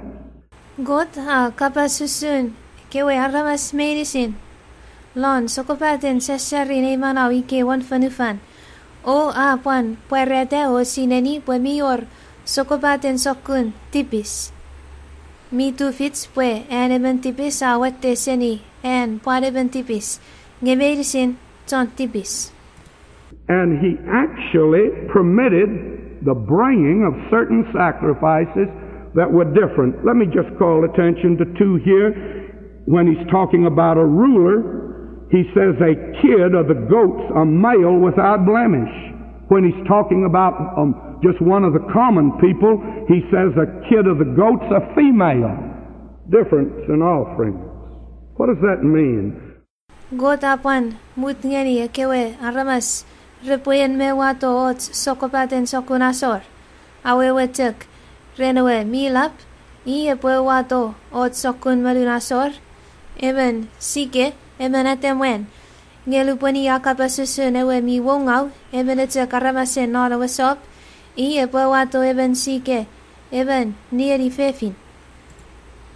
Kot a kapas usun kewe aramas meinisin lon sokkopaten sasari ne manau ikei won fonufan, o a pwan pwarata o sineni pwe mi wor sokkopaten sokkun tipis. Mi tufich pwe an emon tipis a watte seni an pwan emon tipis, nge meinisin chon tipis. And he actually permitted the bringing of certain sacrifices that were different. Let me just call attention to two here. When he's talking about a ruler, he says a kid of the goats, a male without blemish. When he's talking about, um, just one of the common people, he says a kid of the goats, a female. Difference in offerings. What does that mean? Kot a pwan mut ngeni ekkewe aramas repwe en me wato och sokkopaten sokkun asor. Awewe chok, ren ewe mi lap, i epwe wato och sokkun monun asor, emon sike, emon atemwan. Nge lupwen i a kapas usun ewe mi woungau, emon chok aramasen non ewe sop, i epwe wato emon sike, emon nieni fefin.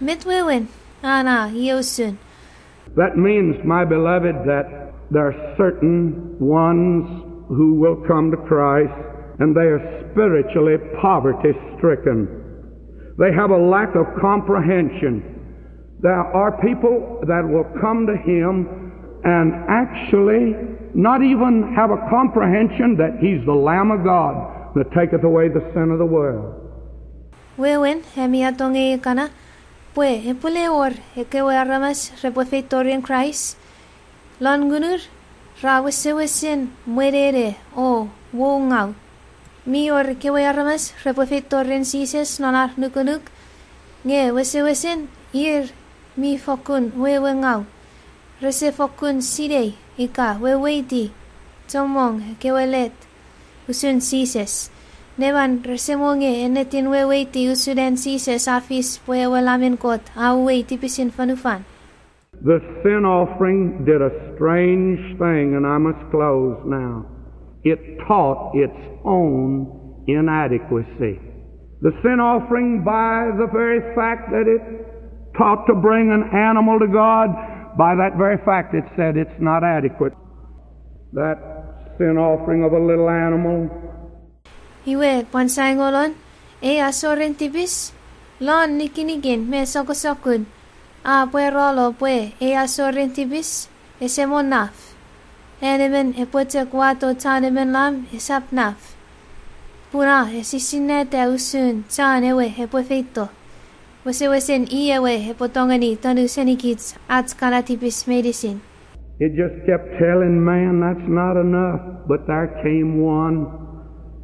Met wewen, a na iei usun. That means, my beloved, that there are certain ones who will come to Christ and they are spiritually poverty stricken. They have a lack of comprehension. There are people that will come to Him and actually not even have a comprehension that He's the Lamb of God that taketh away the sin of the world. Wewen, ami atongei kana, pwe epwene wor ekkewe aramas repwe feito ren Kraist, lon ngunur ra wesewesen mwenene o woungau. Mi wor ekkewe aramas repwe feito ren Jises non ar nukunuk, nge wesewesen ir mi fokkun wewengau. Rese fokkun sinei ika weweiti chommong ekkewe let usun Jises. Neman rese mwo nge ennetin weweiti usun an Jises a fis pwe ewe Lamen Kot a uwei tipisin fonufan. The sin offering did a strange thing, and I must close now. It taught its own inadequacy. The sin offering, by the very fact that it taught to bring an animal to God, by that very fact it said it's not adequate. That sin offering of a little animal. Iwe pwan saingonon, ei asoren tipis, lon nikinikin me sokkosokun, a pwaralo pwe ei asoren tipis ese mo naf. An emon epwe chok wato chan emon lam esap naf, pun a esisinnata usun chan ewe epwe feito. Wesewesen i ewe epwe tongeni tonu senikich ach kana tipis meinisin. It just kept telling man, that's not enough. But there came one,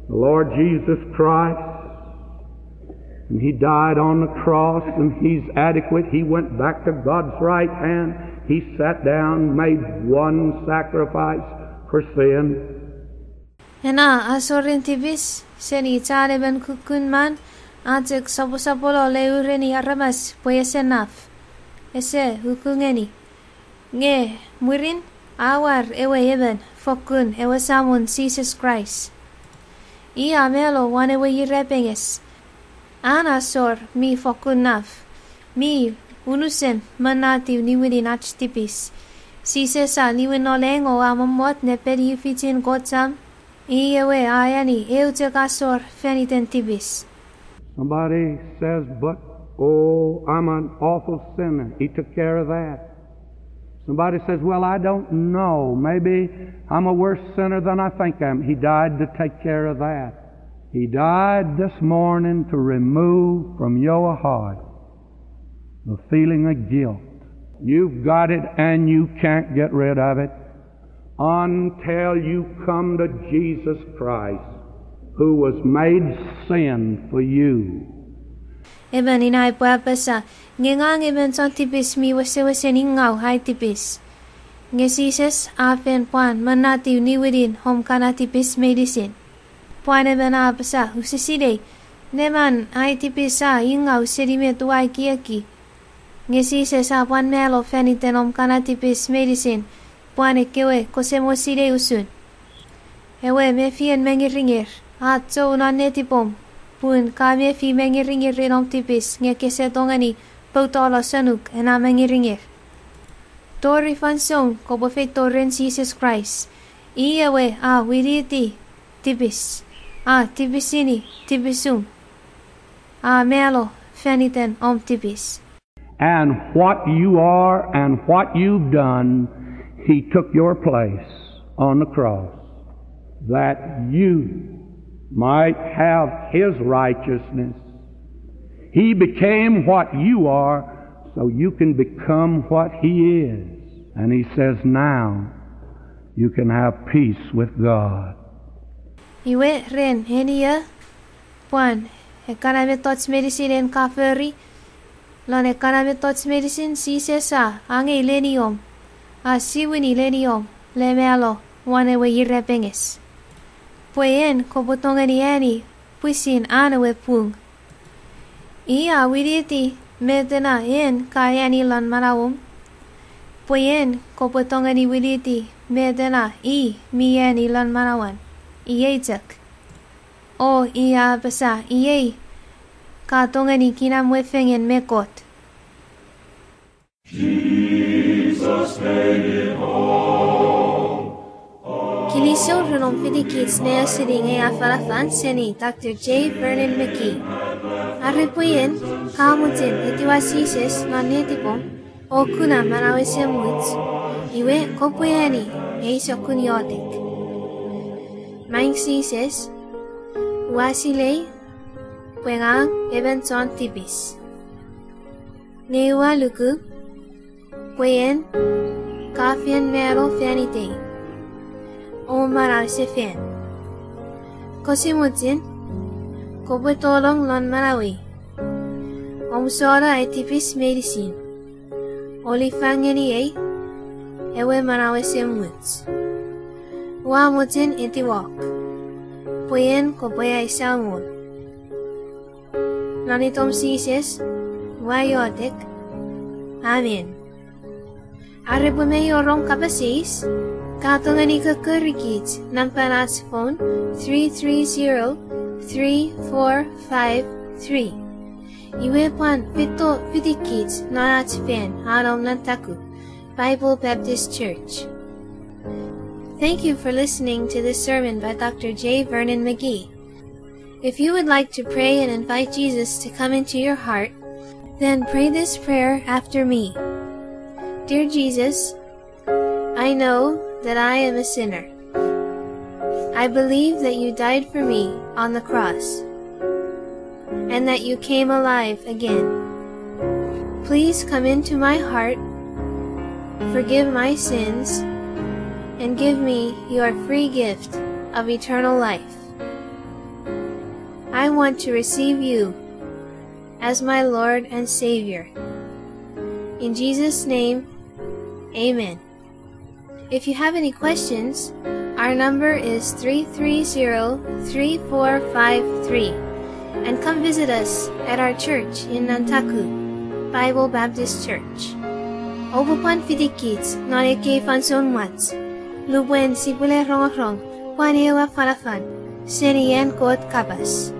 the Lord Jesus Christ, and He died on the cross, and He's adequate. He went back to God's right hand. He sat down, made one sacrifice for sin. Ena asoren tipis seni chan emon kukkun man, a chok soposopono le ureni aramas pwe ese naf, ese uku ngeni. Nge mwirin a war ewe emon fokkun, ewe Samon Jises Kraist. I a mano won ewe irapenges. An asor mi fokkun naf, mi unusen monatiw niwinin ach tipis. Jises a niwin noleng o a mommot ne peni ifichin Kot Sam, i ewe a ani eu chok asor fan iten tipis. Somebody says, but, oh, I'm an awful sinner. He took care of that. Somebody says, well, I don't know. Maybe I'm a worse sinner than I think I am. He died to take care of that. He died this morning to remove from your heart the feeling of guilt. You've got it and you can't get rid of it. until you come to Jesus Christ, who was made sin for you. Emon ina epwe apasa, nge ngang emon chon tipis mi wesewesen ingau ai tipis. Nge Jises a fen pwan monatiw niwinin om kana tipis meinisin. Pwan emon a apasa, use sinei, neman ai tipis a ingau seni met ua ekieki. Nge Jises a pwan malo fan iten om kana tipis meinisin, pwan ekkewe kose mo sinei usun. Ewe mefien mengiringir a chou non netipom, pun ka mefi mengiringir ren om tipis nge kese tongeni poutolo senuk ena mengiringir. Tori fansoun kopwe feito ren Jises Kraist, i ewe a winiti tipis, a tipisini tipisum, a malo fan iten om tipis. And what you are and what you've done, he took your place on the cross, that you might have his righteousness. He became what you are, so you can become what he is. And he says, now you can have peace with God. Iwe ren eni pwan ekkana mettoch meinisin en ka fori, lon ekkana mettoch meinisin Jises a angei leniom, a siwini leniom le malo won ewe irapenges, pwe en kopwe tongeni ani pwisin an ewe pung. I a winiti met ena en ka ani lon manauom, pwe en kopwe tongeni winiti met ena i mi ani lon manauan, iei chok. O i a apasa, iei ka tongeni kinamwe fengen me Kot. Kinisou ren om fitikich ne ausening ei afanafan seni Doctor J. Vernon McGee. Are pwe en ka mochen etiwa Jises non netipom o kuna manau esemuch, iwe kopwe ani ei sokkun iotek. Maing Jises, ua silei pwe ngang emon chon tipis. Nge ua luku pwe en ka fen mano fan itei o manausefan. Kose mochen kopwe tolong lon manauei, omusano ai tipis meinisin, o lifang ngeniei ewe manau esemuch. Ua mochen etiwok pwe en kopwe ai Samol. Non itom Jises ua iotek, amen. Are pwe mei wor om kapas eis, ka tongeni kokkorikich nampan ach phone three three zero three four five three. Iwe pwan feito fitikich non ach fan a nom non Taku, Bible Baptist Church. Thank you for listening to this sermon by Doctor J. Vernon McGee. If you would like to pray and invite Jesus to come into your heart, then pray this prayer after me. Dear Jesus, I know that I am a sinner. I believe that you died for me on the cross and that you came alive again. Please come into my heart, forgive my sins, and give me your free gift of eternal life. I want to receive you as my Lord and Savior. In Jesus' name, amen. If you have any questions, our number is three three zero three four five three, and come visit us at our church in Nantaku, Bible Baptist Church. Oupwe pwan fitikich non ekkei fansoun mwach, lupwen sipwele rongorong pwan ew afanafan seni an Kot kapas.